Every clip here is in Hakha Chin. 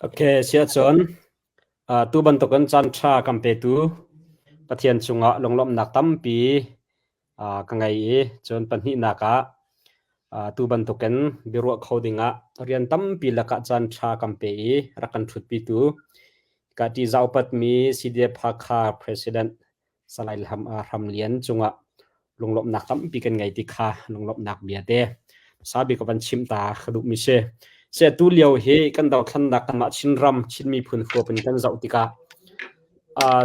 Okay, siahcun tu bantukin caanṭha kan petu Pathian cungah lunglawmhnak tampi ka ngei i cun pahnihnak ah tu bantukin biaruah kho dingah rian tampi lakah caanṭha kan pe i rak kan ṭhutpitu ka ṭihzah upatmi CDF Hakha President Salai Hram Lian cungah lunglawmhnak tampi kan ngei ti kha lunglawmhnak bia te hmasa bik ka van chimh ta ka duhmi si. Si atu lio hi kan dothlannak kanmah Chinram Chin miphun huap in kan zoh tikah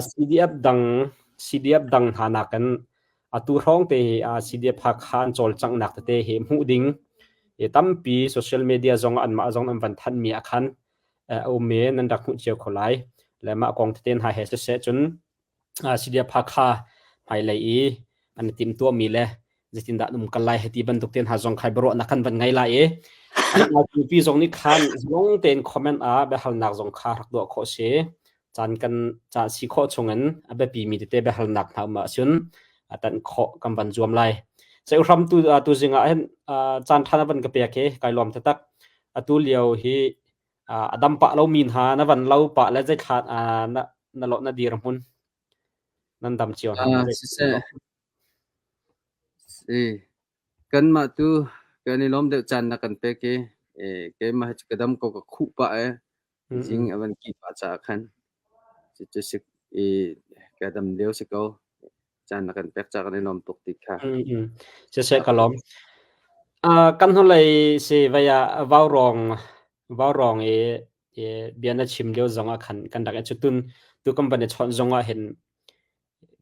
CDF dang CDF dang hna nakin atu hrawng te hi CDF Hakha an cawlcanghnak tete hi hmuh ding tampi social media zong anmah zong an van thanmi ah khan a um i nan rak hmuh cio kho lai. Le mah kong tete hna he siseh cun CDF Hakha hmailei i an i timhtuahmi le zeitindah an um kal lai hei ti bantuk te hna zong khai biaruahnak kan van ngei lai i mipi zong nih khan zalong tein comment ah biahalnak zong kha rak tuah khawh si. Caan kan caan si khawh chungin a biapi mi tete biahalnak hna um ahcun tan khawh kan van zuam lai. Sai hram tu tu zing ah hin caan ṭha na van ka pek hi kai lawm taktak. Atu lio hi a dam pah lomi hna na van lo pah le zeithla na na lawh na dir hmun nan dam cio hna maw? Siseh, si kanmah tu kan i lawm deuh caan na kan pek i keimah hi cu ka dam ko ka khuh pah e zing a van ki pah caah khan cucu si i ka dam lio si ko. Caan na kan pek caah kan i lawm tuk ti kha. Siseh ka lawm. Kan hnulei si vei ah vaurawng vaurawng i bia na chim lio zong ah khan kan rak i cutun tu kan van i chawnh zong ah hin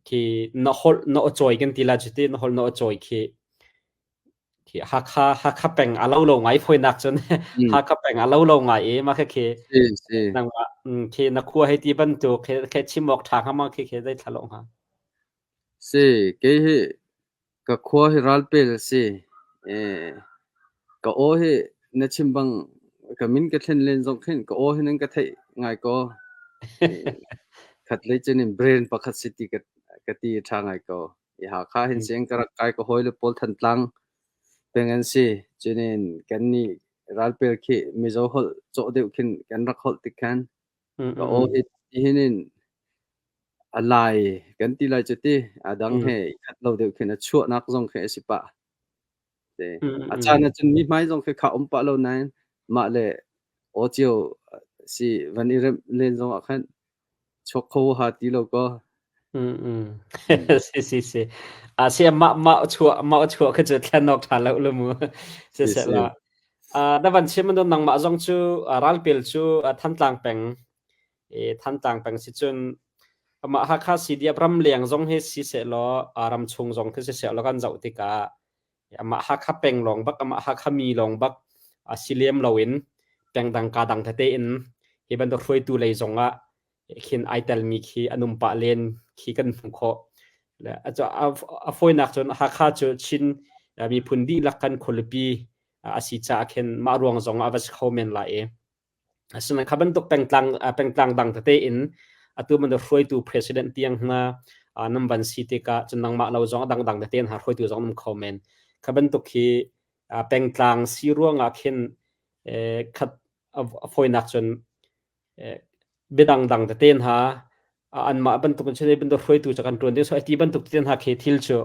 khi na holh na aw cawi kan ti la cuti na holh na aw cawi khi khi Hakha Hakha peng a lo lo ngai foinak cun Hakha peng a lo lo ngai i mah khi khi nangmah khi na khua hei ti bantuk khi khi chim awk ṭha hnga ma khi khi zei thla lo hnga? Si kei hi Ka khua hi ralpel a si. Ka aw hi na chim bang ka min ka thlen len zong khin ka aw hi nan ka theih ngai kaw. Khatlei cun in brain pakhat si ti ka ti ṭha ngai ko. I Hakha hin siang ka rak kai ka hawile pawl Thantlang peng an si. Cunin kannih ralpel khi Mizo holh cawh deuh khin kan rak holh tik khan ka aw hi hin in A lai kan ti lai cu ti. A dang he i khat lo deuh khin a chuahnak zong khi a si pah. Te. A caan ahcun mi hmai zong khi kha um pah lo nain mah le aw cio si van i remh len zong ah khan chuak kho ha ti lo kaw. Si si si. A si mah mah chuah mah chuah khi cu thlen awk ṭha lo lu mu. Si Si se si. la. Na van chim nu nangmah zong cu ralpel cu Thantlang peng i Thantlang peng si cun amah Hakha CDF ramleng zong hi si sehlaw ramchung zong khi si sehlaw kan zoh tikah amah Hakha peng lawng bak amah Hakha mi lawng bak si lem loin peng dang ka dang tete in hi bantuk hruaitu lei zong ah khin ai telmi khi an um pah len khi kan hmuh khawh. A fawinak cun Hakha cu Chin miphun dihlak kan khualipi a si caah khin mah ruang zong ah va si kho men lai i Asinain kha bantuk pengtlang pengtlang dang tete in atu bantuk hruaitu president tiang hna nan van si tikah cun nangmah lo zong a dangdang tete hna hruaitu zong um kho men. Kha bantuk hi pengtlang si ruangah khin khat a fawinak cun biadang dang tete hna anmah bantuk in cun bantuk hruaitu cu kan ṭuan ding so ti bantuk te hna khi thil cu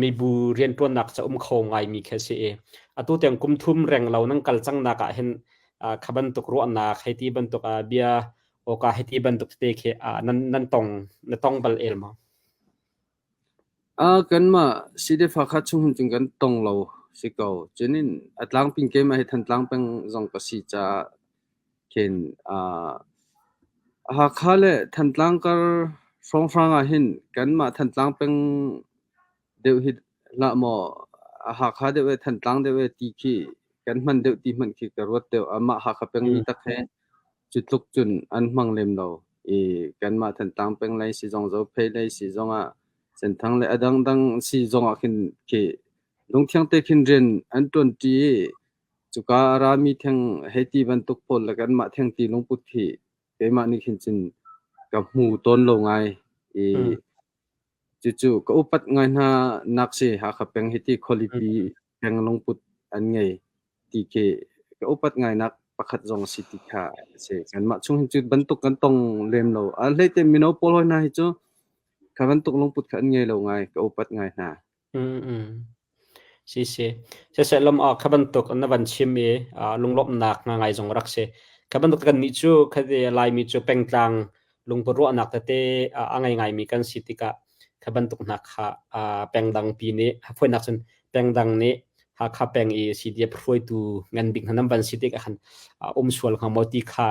mibu rianṭuannak ca um kho ngaimi khi a si i atu tiang kum thum reng lo nan kal cangnak ah hin kha bantuk ruahnak hei ti bantuk bia awka hei ti bantuk te khi nan nan tong na tong bal el maw? Kanmah CDF Hakha chung hin cun kan tong lo si ko. Cunin a tlangping keimah hi Thantlang peng zong ka si caah khin Hakha le Thantlang kar hrawnghrang ah hin kanmah Thantlang peng deuh hi hlah maw Hakha deuh e Thantlang deuh e ti khi kan hman deuh ti hmanh khi ka ruat deuh. Amah Hakha pengmi tak he cu tluk cun an hmang lem lo i kanmah Thantlang peng lei si zong Zophei lei si zongah Senthang le a dangdang si zongah khin khi lungthiang te khin rian an ṭuanṭi i cuka a rami theng hei ti bantuk pawl le kanmah theng ti lungput hi keimah nih khin cun ka hmu tawn lo ngai i cucu ka upat ngai hna nak si Hakha peng hi ti khualipi peng lungput an ngei ti khi ka upat ngai nak. pakhat zong a si ti kha a si. Kanmah chung hin cu bantuk kan tong lem lo. A hleite mino pawl hoi hna hi cu kha bantuk lungput kha an ngei lo ngai, ka upat ngai hna. Si si. Siseh lam ah kha bantuk na van chim i lunglawmhnak ngai zong rak si. Kha bantuk kannih cu khate Laimi cu pengtlang lungput ruahnak tete a ngei ngaimi kan si tikah kha bantuk hna kha pengdang pi nih fawinak cun pengdang nih Hakha peng i CDF hruaitu ngan bik hna nan van si tikah khan um sual hnga maw ti kha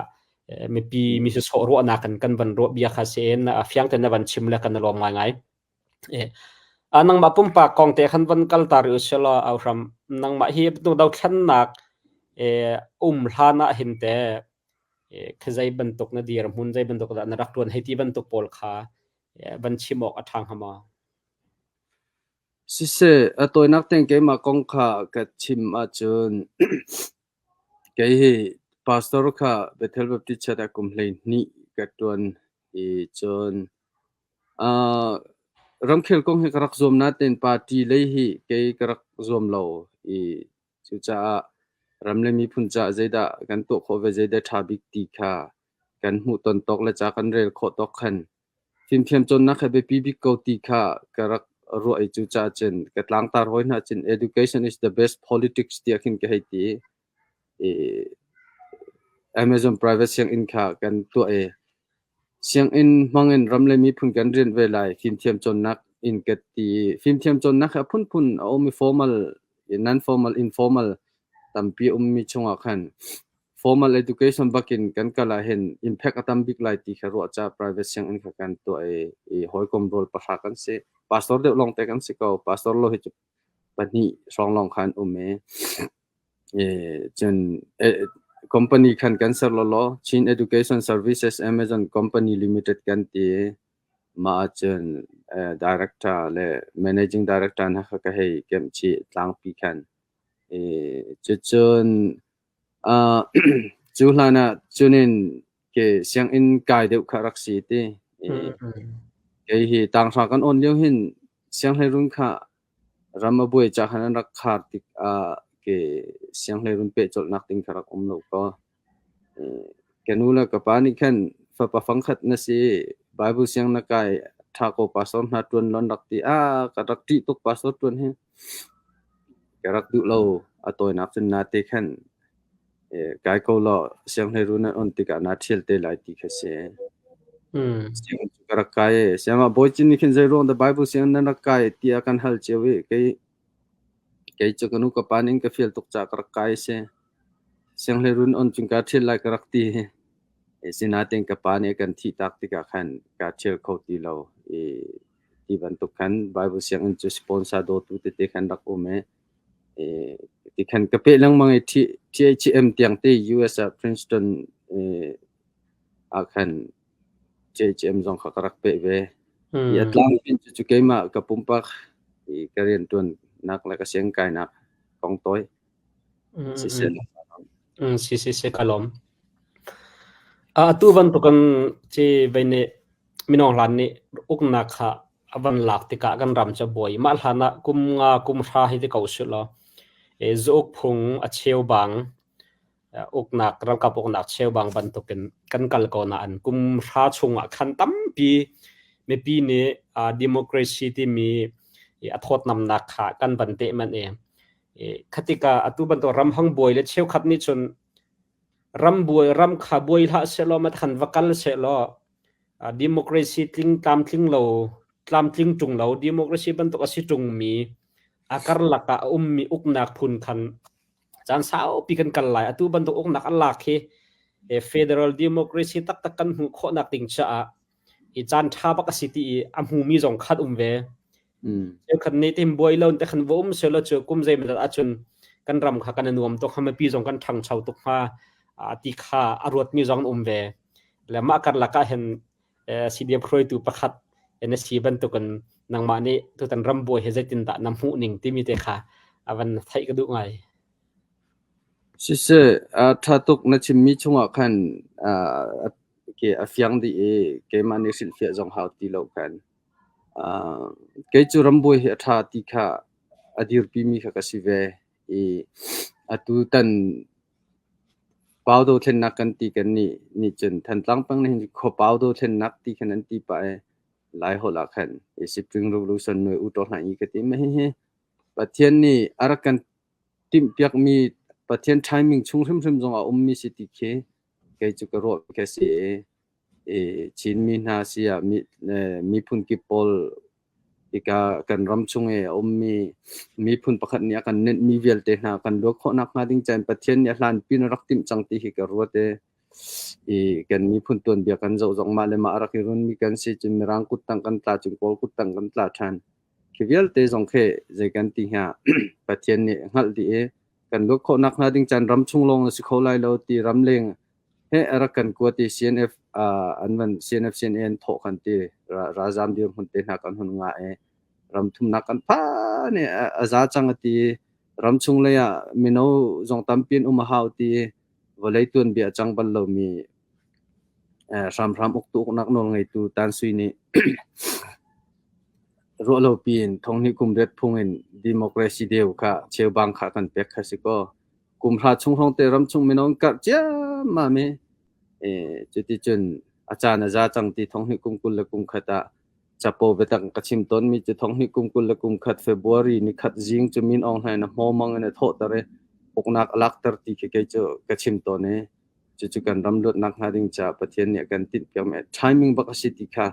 mipi mi sawh ruahnak kan kan van ruah bia kha sen fiang ten na van chim le kan na lawm ngaingai. Nangmah pumpak kong te khan van kal ta rih usih law Auhram nangmah hi dothlennak um hlan ah hin teh khi zei bantuk na dirhmun zei bantuk dah na rak ṭuan hei ti bantuk pawl kha van chim awk a ṭha hnga maw? Siseh, a tawinak tein keimah kong kha ka chim ahcun kei hi pastor kha Bethel Baptist Church ah kum 12 ka ṭuan i cun Ramkhel kong hi ka rak zuam nain party lei hi kei ka rak zuam lo i cucaah ram le miphun caah zeidah kan tuah khawh ve, zeidah ṭha bik ti kha kan hmuhton tawk le ca kan rel khawh tawk khan fimthiam cawnnak hi a biapi bik ko ti kha ka rak ruah i cucaah cun ka tlangtar hawi hna cun education is the best politics tiah khin ka hei ti i Amazon private sianginn kha kan tuah i Sianginn hmang in ram le miphun kan rianh ve lai. Fimthiam cawnnak in ka ti. Fimthiam cawnnak hi a phunphun a um i formal, non-formal, informal tampi a ummi chungah khan formal education bakin kan kal ahhin impact a tam bik lai ti kha ruah caah private sianginn kha kan tuah i hawikom rual pahra kan si. Pastor deuh lawngte kan si ko. Pastor lo hi cu pahnih hrawng lawng kha an um i Cun company khan kan ser lawlaw. Chin Education Services Amazon Company Limited kan ti i mah ahcun director le managing director hna kha ka hei kemh chih tlangpi khan. Cucun cu hlan ah cunin ke sianginn kai deuh kha rak si ti. Kei hi tanghra kan awn lio hin sianghleirun kha Ram a buai ca khan an rak khar tikah ke sianghleirun pehcolhnak ding kha rak um lo kaw ka nu le ka pa nih khan fapa fangkhat na si Bible siang na kai ṭha ko pastor hna ṭuan law an rak ti. Ah ka rak ṭih tuk pastor ṭuan hi. Ka rak duh lo. A tawinak cun nate khan Kai ko law sianghleiruun an on tikah naa ṭhial te lai ti kha si. Sianginn cu ka rak kai i siangah bawi nih khin zeiruang dah Bible sianginn nan rak kai tiah kan hal cio i kei kei cu ka nu ka pa nih ka fial tuk caah ka rak kai a si. Sianghleiruun on cun kaa ṭhial lai ka rak ti. Sinain ka pa nih a kan thihtak tikah khan kaa ṭhial kho ti lo i ti bantuk khan Bible sianginn cu sponsor dawtu tete khan rak um i Tikhan ka peh lengmang i THM tiang te US ah Princeton ah khan THM zong kha ka rak peh ve. Hi a tlangpi cu keimah ka pumpak ka rianṭuannak le ka siangkainak kong tawi siseh. Si si si ka lawm. Atu bantukin ci vei nih mino hlan nih uknak kha a van lak tikah kan ram cu a buai. Mah hlan ah kum nga kum hra hi ti ko usih law zauk phung a cheubang uknak ralkap uknak cheubang bantukin kan kal ko nain kum hra chungah khan tampi mipi nih democracy timi a thawtnamnak kha kan van teh manh i khatika atu bantuk ram hang buai le cheukhat nih cun ram buai ram kha buai hlah sehlaw ma khan va kal sehlaw democracy tling tlamtling lo tlamtling ṭung lo democracy bantuk a si ṭungmi a karlak ah a ummi uknak phun khan caan saupi kan kal lai. Atu bantuk uknak an lak hi federal democracy taktak kan hmuh khawhnak ding caah i caan ṭha bak a si ti i a hmumi zong khat um ve. Cheukhat nih tim buai lo te khan va um selaw cu kum zeimawzat ahcun kan ram kha kan i nuam tuk hnga mipi zong kan ṭhangcho tuk hnga ti kha a ruatmi zong an um ve. Le mah karlak ah hin CDF hruaitu pakhat na si bantukin nangmah nih tutan rambuai hi zeitindah na hmuh ning timi te kha a van theih ka duh ngai. Siseh, a ṭha tuk na chimmi chungah khan a fiang dih i keimah nih hrilhfiah zong hau ti lo khan. Kei cu rambuai hi a ṭha ti kha a dirpimi kha ka si ve i atutan Pau dothlennak kan ti kan nih nih cun Thantlang peng nih hin Khuapau dothlennak ti khan an ti pah i Laiholh ah khan Spring Revolution nuai u ṭaw hlah i ka ti. Mah hihi Pathian nih a rak kan timhpiakmi Pathian timing chung hrimhrim zong a ummi si ti khi kei cu ka ruah ka si i Chinmi hna si ah miphun kip pawl hika kan ram chung i a ummi miphun pakhat nih a kan nenhmi vialte hna kan luat khawh nakhnga ding cain Pathian nih a hlanpi in a rak timh cang ti hi ka ruat i i kan miphun tuanbia kan zoh zong mah le mah a rak i runmi kan si cun Mirang kuttang kan tla cun Kawl kuttang kan tla ṭhan. Khi vialte zong khi zei kan ti hnga Pathian nih hngalh dih i kan luat khawh nakhnga ding caan ram chung lawng na si kho lai lo ti ramleng he a rak kan kuat i CNF an van CNF CNA an thawh kan ti ralzam dirhmun te hna kan hun ngah i ram thumnak kan phan i a za cang a ti ram chung lei ah mino zong tampi an um a hau ti vawlei tuanbia a cang bal lomi hramhram uktu uknak nawl ngeitu Tan Sui nih ruahlopi in thonghnih kum riat phung in democracy deu kha cheubang kha kan pek kha si kaw kum hra chung hrawng te ram chung mino an karh ciammam i cuticun a caan a za cang ti thonghnih kum 21 ah capo biatak ka chim tawnmi cu thonghnih kum 21 February ni khat zing cu Min Aung Hlaing a hmawmang in a thawhter i uknak a lakter ti khi kei cu ka chim tawn i cucu kan ram luatnak hnga ding caah Pathian nih a kan tinhpiakmi timing bak a si ti kha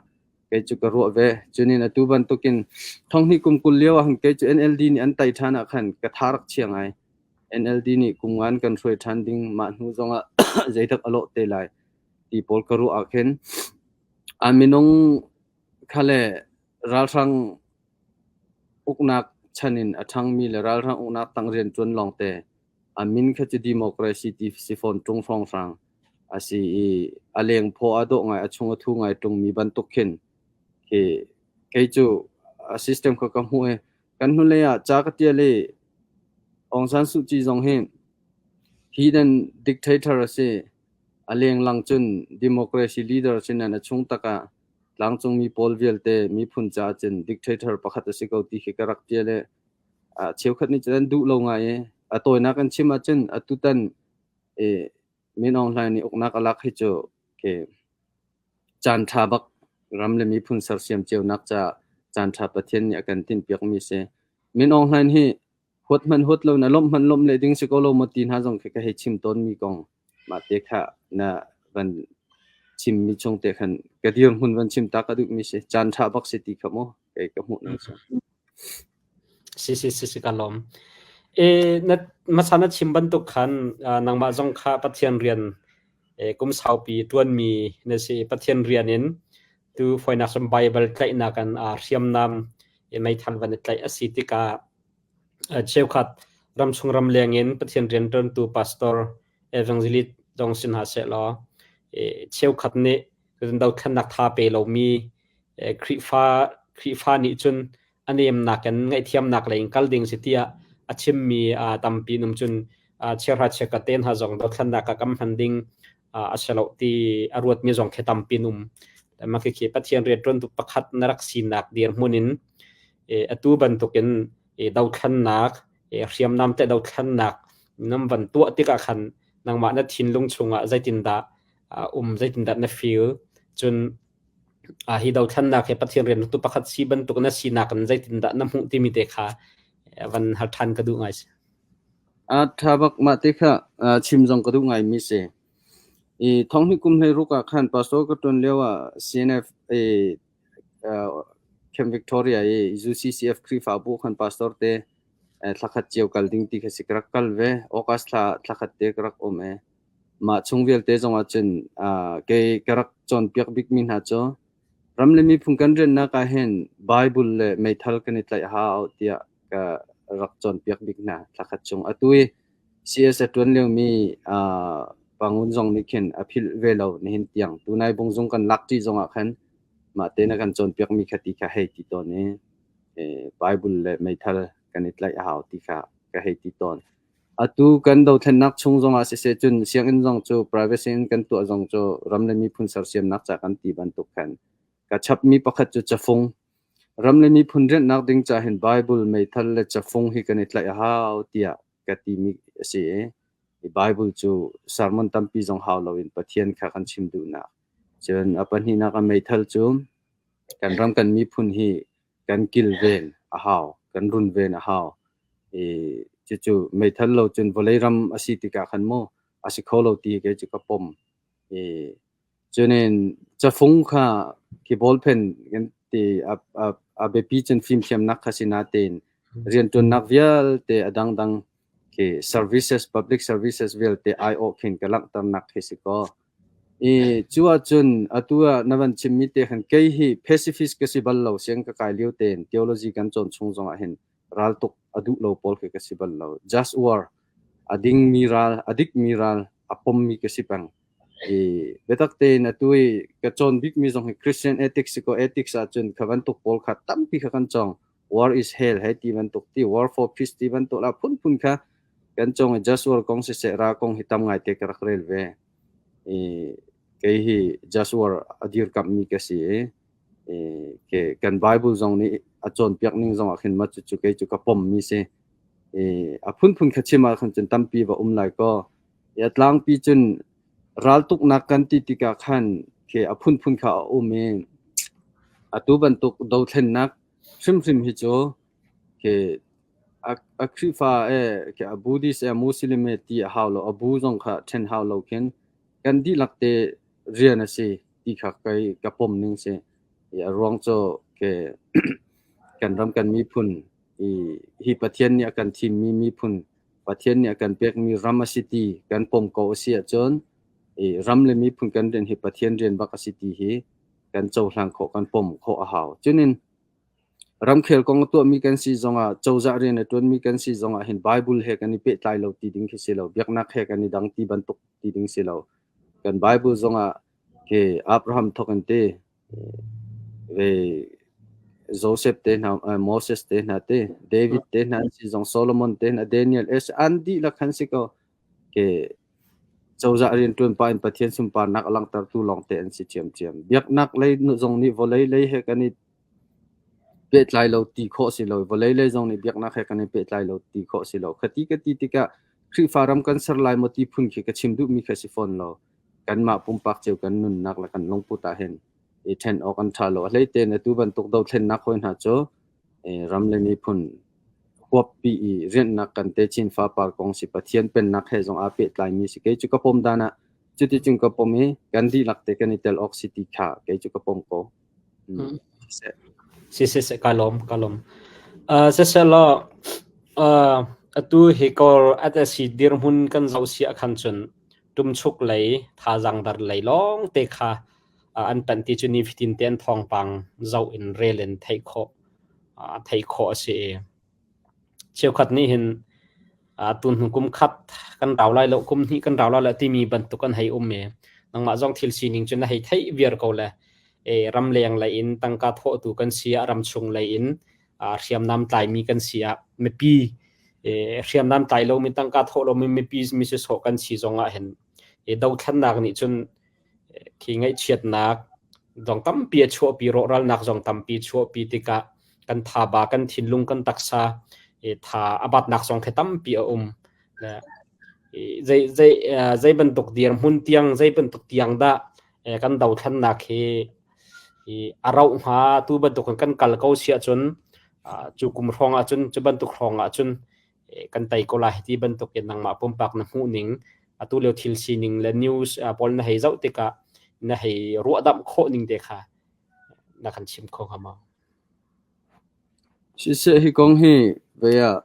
kei cu ka ruah ve. Cunin atu bantukin thonghnih kum 20 lio ah kei cu NLD nih an tai ṭhan ah khan ka tha rak chia ngai. NLD nih kum ngan kan hruai ṭhan ding mah hnu zongah zeidak a lawh te lai ti pawl ka ruah ah khin a minung kha le ralhrang uknak chan in a ṭhangmi le ralhrang uknak tang rian ṭuan lawngte a min kha cu democracy ti si fawn ṭung hrawnghrang a si i a lengphaw a dawh ngai a chung a thu ngai ṭungmi bantuk khin khi kei cu a system kha ka hmuh i kan hnulei ah ca ka ṭial i Aung San Suu Kyi zong hi hidden dictator a si. A lenglang cun democracy leader si nain a chung tak ah tlangcungmi pawl vialte miphun caah cun dictator pakhat a si ko ti khi ka rak ṭial i cheukhat nih cun an duh lo ngai i a tawinak an chim ahcun atutan i Min Aung Hlaing nih uknak a lak hi cu khi caan ṭha bak ram le miphun sersiam cionak caah caan ṭha Pathian nih a kan tinhpiakmi si. Min Aung Hlaing hi huat hmanh huat lo na lawmh hmanh lawmh leh ding si ko lo maw ti hna zong khi ka hei chim tawnmi kong mah te kha na van chimmi chung te khan ka dirhmun van chim ta ka duhmi si. Caan ṭha bak si ti kha mu kei ka hmuh ning si. Si si si si ka lawm. E na hmasa na chim bantuk khan nangmah zong kha Pathian rian kum saupi ṭuanmi na si. Pathian rian in tu fawinak cun Bible tlaihnak in hriamnam meithal van i tlaih a si tikah cheukhat ramchung ramleng in Pathian rian ṭuantu pastor evangelist zong si hna sehlaw cheukhat nih dothlennak tha pe lomi Khrihfa Khrihfa nih cun a nemnak in ngaihthiamnak lei in kal ding si tiah a chimmi tampi num cun chiahra chiakhat te hna zong dothlennak ah kan hman ding a si lo ti a ruatmi zong khi tampi num. Mah khi Pathian rianṭuantu pakhat na rak sinak dirhmun in atu bantukin dothlennak hriamnam te dothlennak nam van tuah tikah khan nangmah na thinlung chungah zeitindah um zeitindah na feel cun hi dothlennak hi Pathian rianṭuantu pakhat si bantuk na sinak in zeitindah na hmuh timi te kha van hal ṭhan ka duh ngai si. A ṭha bak mah te kha chim zong ka duh ngaimi si. I thonghnih kum 16 ah khan pastor ka ṭuan lio ah CNF i Camp Victoria i UCCF Khrihfabu khan pastor te thlakhat cio kal ding ti kha si ka rak kal ve. August thla thlakhat te ka rak um i mah chung vialte zong ah cun kei ka rak cawnpiak bikmi hna cu ram le miphun kan riannak ah hin Bible le meithal kan i tlaih hau tiah ka rak cawnpiak bik hna thlakhat chung. Atu i CS a ṭuan liomi Pangun zong nih khin a philh ve lo nihin tiang. Tunai bungzung kan lak ṭi zong ah khan mah te na kan cawnpiakmi kha ti kha hei ti tawn i Bible le meithal kan i tlaih a hau ti kha ka hei ti tawn. Atu kan dothlennak chung zong ah siseh cun sianginn zong cu private sianginn kan tuah zong cu ram le miphun sersiamnak ca kan ti bantuk khan ka chapmi pakhat cu cafung Ram le miphun rianhnak ding ca hin Bible meithal le cafung hi kan i tlaih a hau tiah ka timi a si i. I Bible cu sermon tampi zong hau loin Pathian kha kan chim duhnak. Cun a pahnihnak a meithal cu kan ram kan miphun hi kan kilven a hau, kan runven a hau. I cucu meithal lo cun vawlei ram a si tikah khan mu a si kho lo ti kei cu ka pom. I cunin cafung kha khi ballpen kan ti a, a, a biapi cun fimthiamnak kha si natein rianṭuannak vialte a dangdang khi services public services vialte aiawh khin ka langhternak khi si kaw I cu ahcun atu ah na van chimmi te khan kei hi pacifist ka si bal lo siang ka kai lio tein theology kan cawn chung zong ah hin raltuk a duh lo pawl khi ka si bal lo. Just war a dingmi ral, a dikmi ral a pommi ka si peng. I biatak tein atu i ka cawn bikmi zong hi Christian ethics si kaw ethics ahcun kha bantuk pawl kha tampi kha kan cawng. War is hell hei ti bantuk ti war for peace ti bantuk la phunphun kha kan cawng i just war kong siseh ra kong hi tam ngaite ka rak rel ve. I kei hi just war a dirkamhmi ka si i, i ke kan Bible zong nih a cawnpiak ning zong ah khin mah cucu kei cu ka pommi si. I a phunphun kha chim ah khan cun tampi va um lai kaw. I a tlangpi cun raltuknak kan ti tikah khan khi a phunphun kha a um i atu bantuk dothlennak hrimhrim hi cu khi a Khrihfa e, a Buddhist e, Muslim e ti a hau lo, a bu zong kha ṭhen hau lo khin kan dihlak te rian a si ti kha kei ka pom ning si. I a ruang cu ke kan ram kan miphun i hi Pathian nih a kan thimmi miphun, Pathian nih a kan pekmi ram a si ti kan pom ko a si ahcun i ram le miphun kan rian hi Pathian rian bak a si ti hi kan cohlan khawh, kan pom khawh a hau. Cunin Ramkhel kong a tuahmi kan si zongah, cozah rian a ṭuanmi kan si zongah hin Bible he kan i pehtlai lo ti ding khi si lo. Biaknak he kan i dang ti bantuk ti ding si lo. Kan Bible zongah khi Abraham thawk in ti, ve Joseph te hna, Moses te hna te, David te hna an si zong, Solomon te hna, Daniel, es an dihlak khan si ko. Ke cozah rianṭuan pah in Pathian sunparnak a langhtertu lawngte an si ṭhiamṭhiam. Biaknak lei zong nih vawlei lei he kan i pehtlai lo ti khawh si lo. Vawlei lei zong nih biaknak he kan i pehtlai lo ti khawh si lo. Khati ka ti tikah Khrihfa ram kan ser lai maw ti phun khi ka chim duhmi kha si fawn lo. Kanmah pumpak cio kan nunnak le kan lungput ah hin i ṭhen awk an ṭha lo. A hlei tein atu bantuk dothlennak hawi hna cu ram le miphun huappi i rianhnak kan techin fapar kong si Pathian pennak he zong aa pehtlaimi si. Kei cu ka pom dan ah cuticun ka pom i kan dihlak te kan i tel awk si ti kha kei cu ka pom ko. Si si si ka lawm ka lawm. Siselaw atu hi kawr at a si dirhmun kan zoh si ah khan cun tumchuk lei thazaang dar lei lawng te kha an panh ti cu nifatin te an thawngpang zoh in rel in theih khawh theih khawh a si i Cheukhat nih hin tuhnu kum khat kan rau lai lo, kum hnih kan rau lai lo timi bantuk an hei um i nangmah zong thil sining cu na hei theih viar ko le ramleng lei in tangka thawhtu kan si ah ramchung lei in hriamnam tlaimi kan si ah mipi hriamnam tlai lomi tangka thawh lomi mipi mi sisawh kan si zong ah hin dothlennak nih cun Khi ngaihchiatnak zong tampi a chuahpi, rawhralnak zong tampi a chuahpi tikah kan thaba, kan thinlung, kan taksa tha a batnak zong khi tampi a um. Zei, zei, zei bantuk dirhmun tiang, zei bantuk tiang dah kan dothlennak hi a rauh hnga tu bantuk in kan kal ko si ahcun cu kum hrawng ahcun cu bantuk hrawng ahcun kan tei ko lai ti bantuk in nangmah pumpak na hmuh ning atu lio thil sining le news pawl na hei zoh tikah na hei ruahdamh khawh ning te kha na kan chim kho hnga maw? Siseh hi kong hi vei ah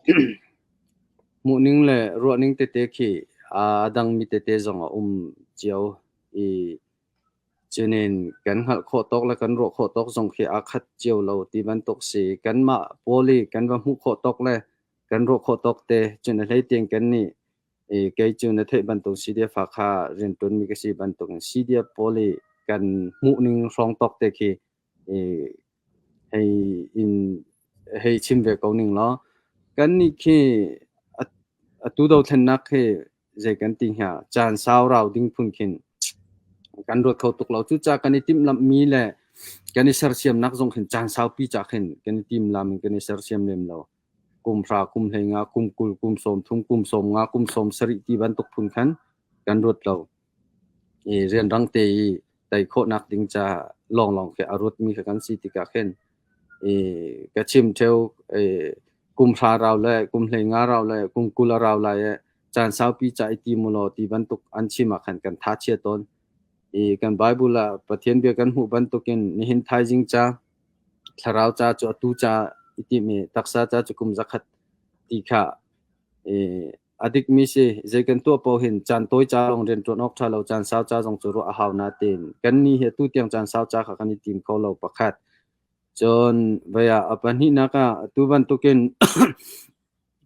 hmuh ning le ruah ning tete khi a dangmi tete zong a um cio i Cunin kan hngalh khawh tawk le kan ruah khawh tawk zong khi aa khat cio lo ti bantuk si. Kanmah pawl i kan va hmuh khawh tawk le kan ruah khawh tawk te cun a hlei tiang kan nih i kei cu na theih bantuk CDF Hakha rianṭuanmi ka si bantukin CDF pawl i kan hmuhning hrawng tawk te khi i hei in hei chim ve ko ning law kannih khi atu dothlennak khi zei kan ti hnga caan sau rau ding phun khin kan ruat kho tuk lo. Cucaah kan i timhlamhmi le kan i sersiamnak zong khin caan saupi ca khin kan i timlam in kan i sersiam lem lo. Kum hra, kum 15, kum 20, kum 30, kum 50, kum 70 ti bantuk phun khan kan ruat lo. I rianrang te i tei khawhnak ding ca lawnglawng khi a ruatmi kha kan si tikah khin i ka chim ṭheo i kum hra rau le kum 15 rau le kum 20 a rau lai i caan saupi ca i ti mu law ti bantuk an chim ah khan kan tha chia tawn. I kan Bible ah Pathian bia kan hmuh bantukin nihin thaizing ca thlarau ca cu atu ca i timi taksa ca cu kum 100 ti kha i a dikmi si. Zei kan tuah paoh hin caan tawi ca lawng rian ṭuan awk ṭha lo, caan sau ca zong cu ruah a hau natein kannih hi atu tiang caan sau ca kha kan i tim kho lo pakhat. Cun vei ah a pahnihnak ah atu bantukin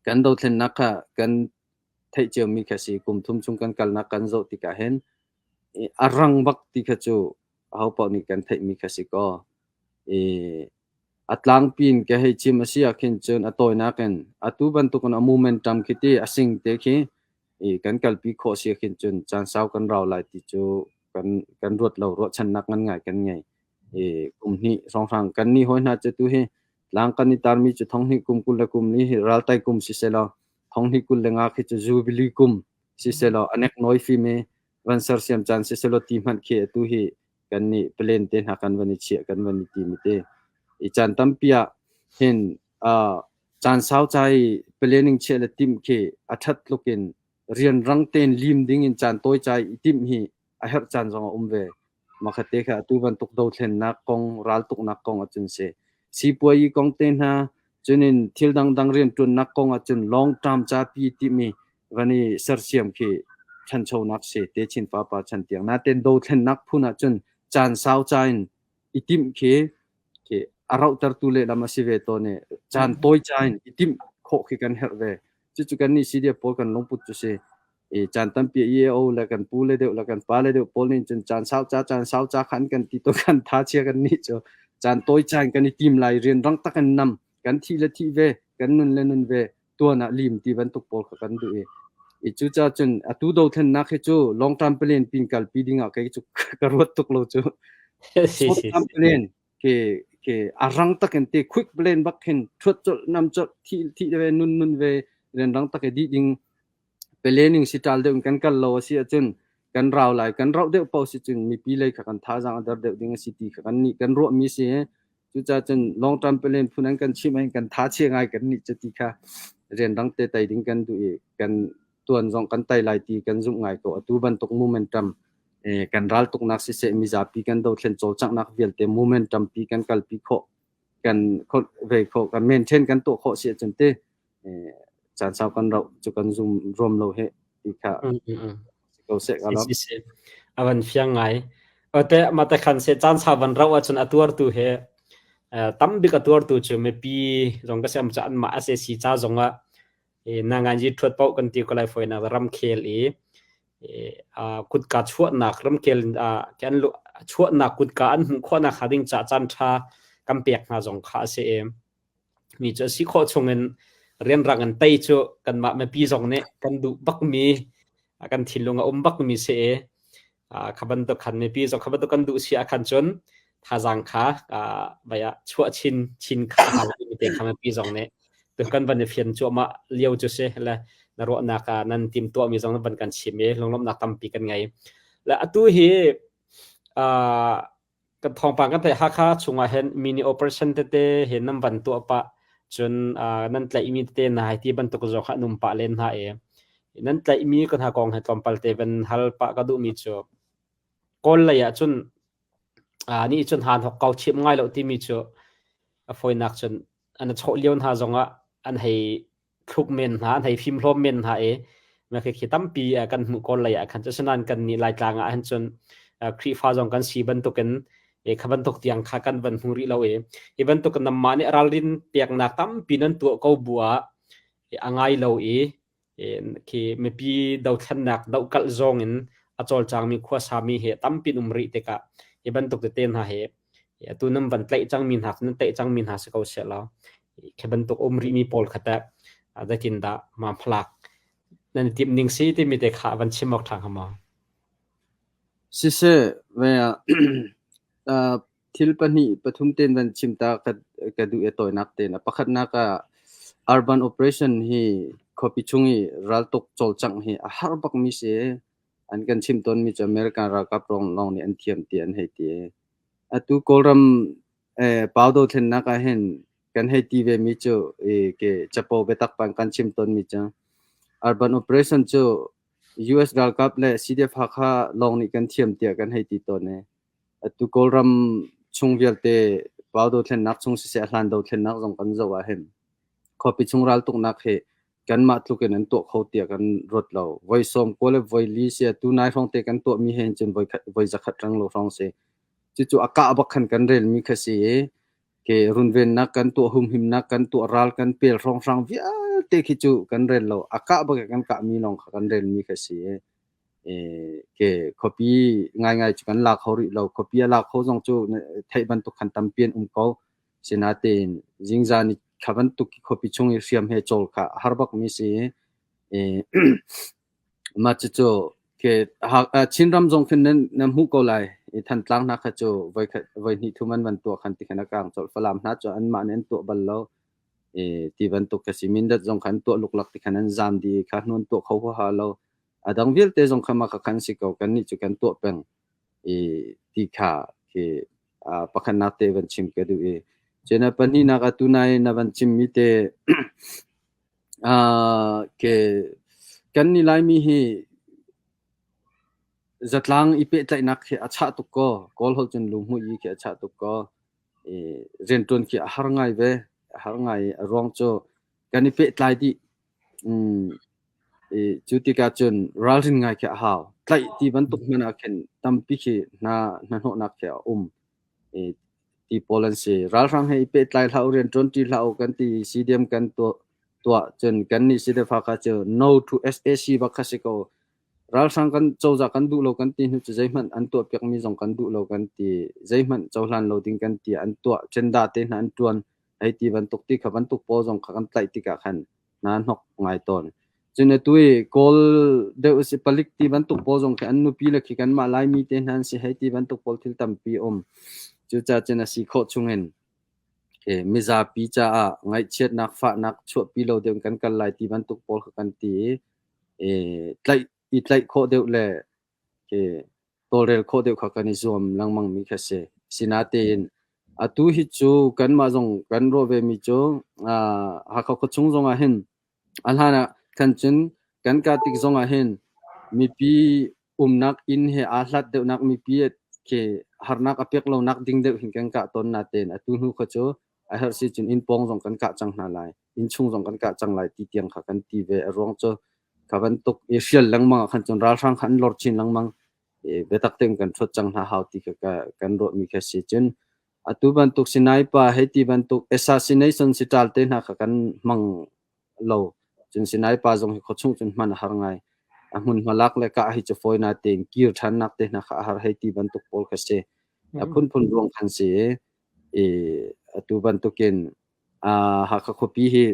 kan dothlennak kha kan theih ciomi kha si. Kum thum chung kan kalnak kan zoh tikah hin a rang bak ti kha cu ahopaoh nih kan theihmi kha si kaw. I a tlangpi in ka hei chim a si ah khin cun a tawinak in atu bantukin a momentum khi ti a sing te khi i kan kalpi khawh si khin cun caan sau kan rau lai ti cu kan kan ruat lo ruahchannak ngan ngai kan ngei. I kum hnih hrawnghrang kan nih hawi hna cu tu hi tlang kan i tarmi cu thong hnih kum 20 le kum li hi raltai kum si selaw thong hnih 25 khi cu jubilee kum si selaw a nek nawi fim i van sersiam caan si selaw ti hmanh khi atu hi kan nih plan te hna kan van i chiah kan van i tim te i caan tampi ah hin caan sau ca i planning chiah le timh khi a ṭhat tluk in rianrang tein lim ding in caan tawi ca i timh hi a herh caan zong a um ve. Makhat te kha atu bantuk dothlennak kong, raltuknak kong ahcun si. Sipuayi kong te hna, cunin thil dangdang rianṭuannak kong ahcun long term capi timi van i sersiam khi ṭhanchonak si te chin papa chan tiang. Natein dothlennak phun ahcun caan sau ca in i timh khi khi a rauhtertu lehlam a si ve tawn i caan tawi ca in i timh khawh khi kan herh ve. Cucu kan nih CDF pawl kan lungput cu si. I caan tampi EAO le kan pu le deuh le kan pa le deuh pawl nih cun caan sau ca caan sau ca khan kan ti to kan tha chia kan nih cu caan tawi caan kan i tim lai rian rang tak in nam kan thi le thi ve kan nun le nun ve tuan ah lim ti bantuk pawl kha kan duh i i cucaah cun atu dothlennak hi cu long term plan pin kalpi ding ah kei cu ka ruat tuk lo cu. Si Short si term si. plan ke ke a rang takin te quick plan bak khin thuat colh nam colh thi thi ve nun nun ve rian rang tak i dih ding planning si ṭal deuh in kan kal lo a si ahcun kan rau lai. Kan rauh deuh paoh si cun mipi lei kha kan thazaang a der deuh ding a si ti kha kan nih kan ruahmi si. Cucaah cun long term plan phun an kan chimh in kan tha chia ngai kan nih cuti kha rianrang te tei ding kan duh i kan tuan zong kan tei lai ti kan zumh ngai ko. Atu bantuk momentum kan raltuknak siseh mizapi kan dothlen cawlcanghnak vialte momentum pi kan kalpi khawh kan ve khawh kan maintain kan tuah khawh si ahcun te caan sau kan rauh cu kan zum ruam lo he ti kha si ko seh ka Si lawm. si si. A van fiang ngai. Ote mate khan se caan sau van rauh ahcun a tuartu he tam bik a tuartu cu mipi zong ka siam ca anmah SAC ca zong ah nanganji thuat paoh kan ti ko lai fawinak ramkhel i kutka chuahnak ramkhel kan chuahnak kutka an hmuh khawhnak hnga ding ca caan ṭha kan pek hna zong kha a si i mi cu a si khawh chungin rianrang in tei cu kanmah mipi zong nih kan duh bakmi kan thinlung a um bakmi si i kha bantuk khan mipi zong kha bantuk kan duh si ah khan cun thazaang kha vai ah chuah chin chin kha hau timi te kha mipi zong nih tu kan van i fian cuahmah lio cu si le na ruahnak ah nan tim tuahmi zong nan van kan chim i lunglawmhnak tampi kan ngei. Le atu hi kan thawngpang kan theih Hakha chungah hin mini operation tete he nan van tuah pah cun nan tlaihmi tete na hai ti bantuk zong kha an um pah len hna i nan tlaihmi kan ha kong he tlawmpal te van hal pah ka duhmi cu Kawl lei ah cun nih cun han hok kau chim ngai lo timi cu a fawinak cun an chawh lio hna zongah an hei thluk men hna an hei fimhlawm men hna i khi tampi kan hmuh kawl lei ah khan cu asinain kan nih Laitlang ah hin cun Khrihfa zong kan si bantukin kha bantuk tiang kha kan van hmu rih lo i hi bantuk namah nih ralrin peknak tampi nan tuah ko bu ah a ngai lo i khi mipi dothlennak dohkalh zong in a cawlcangmi khuasami he tampi um rih tikah hi bantuk tete hna hi atu nan van tlaih cangmi hna nan tlaih cangmi hna si ko seh law khi bantuk um rihmi pawl kha teh zeitindah ma phalak nan i timh ning si timi te kha van chim awk ṭha hnga maw? Siseh, ve ah thil pahnih pathum ten van chim ta ka duh i tawinak tein. A pakhatnak ah Urban operation hi khuapi chung i raltuk cawlcangh hi a har bakmi si. An kan chimh tawnmi cu American ralkap lawng nih an thiam ti an hei ti. Atu Kawlram pau dothlennak ah hin kan hei ti vemi cu ke capo biatak pa in kan chim tawnmi cu urban operation cu US ralkap le CDF Hakha lawng nih kan thiam tiah kan hei ti tawn i atu Kawlram chung vialte pau dothlennak chung siseh a hlan dothlennak zong kan zoh ah hin khuapi chung raltuknak hi kanmah tluk in an tuah kho tiah kan ruat lo. Voi sawm kua le voi li si tu nai hrawng te kan tuahmi he hin cun voi khat voi zakhat rang lo hrawng si. Cucu a kah bak khan kan relmi kha si i ke runvennak kan tuah humhimnak kan tuah ral kan pel hrawnghrang vialte khi cu kan rel lo. A kah bak kan kahmi lawng kha kan relmi kha si i ke khuapi ngaingai cu kan la kho rih lo. Khuapi a la kho zong cu theih bantuk khan tampi an um ko. Sinain zingzan i kha bantuk khuapi chung i hriam he cawl kha a har bakmi si i mah cucu Chinram zong khin nan hmuh ko lai i Thantlang hna kha cu voikhat voihnih thum an van tuah khan ti khan a kang colh. Falam hna cu anmah nih an tuah bal lo i ti bantuk kha si. Mindat zong kha an tuah luklak ti khan an zaam dih i kha hnu an tuah kho huaha lo. A dang vialte zong kha mah kha khan si ko. Kannih cu kan tuah peng i ti kha khi pakhatnak te van chim ka duh i cun a pahnihnak atu nai na van chimmi te ke kan ni Laimi hi zatlang i pehtlaihnak khi a chah tuk ko. Kawl holh cun lu hmuh i khi a chah tuk ko. I rianṭuan khi a har ngai ve. A har ngai i a ruang cu kan i pehtlai dih. I cu tikah cun ralrin ngai khi a hau. Tlaih ti bantuk hmanh ah khin tampi khi hna hnahnawhnak khi a um. I ti pawl an si. Ralhrang he i pehtlai hlah u, rianṭuan ṭi hlah u kan ti i CDM kan tuah cun kannih CDF kha cu no to SAC bak kha si ko. Ralhrang kan cozah kan duh lo kan ti hnu cu zeihmanh an tuahpiakmi zong kan duh lo kan ti. Zeihmanh cohlan lo ding kan ti. An tuah agenda te hna an ṭuan. Hei ti bantuk ti kha bantuk pawl zong kha kan tlaih tikah khan hna hnok ngai tawn. Cun atu i Kawl deuh si palik ti bantuk pawl zong khi an nupi le khi kanmah Laimi te hna an si hei ti bantuk pawl thil tampi um. Cucaah cun a si khawh chungin mizapi caah ngaihchiatnak fahnak chuahpi lo deuh in kan kal lai ti bantuk pawl kha kan ti i tlaih i tlaih khawh deuh le tawlrel khawh deuh kha kan i zuam lengmang mi kha si. Sinatein atu hi cu kanmah zong kan ruah ve mi cu Hakha khuachung zong ah hin a hlan ah khan cun kan kah tik zong ah hin mipi umnak inn he aa hlat deuhnak mipi khi harnak a pek lonak ding deuh hin kan kah tawn natein atu hnu kha cu a herh si cun inn pawng zong kan kah cang hna lai inn chung zong kan kah cang lai ti tiang kha kan ti ve. A ruang cu kha bantuk i hrial lengmang ah khan cun ralhrang kha an lor chin lengmang i biatak tein kan ṭhuat cang hna hau ti kha kan ruahmi kha si. Cun atu bantuk sniper hei ti bantuk assassination siṭal te hna kha kan hmang lo. Cun sniper zong hi khuachung cun hman a har ngai. A hmunhma lak le kah hi cu fawi natein kir ṭhannak te hna kha a har hei ti bantuk pawl kha si. A phunphun ruang khan si i atu bantukin Hakha khuapi hi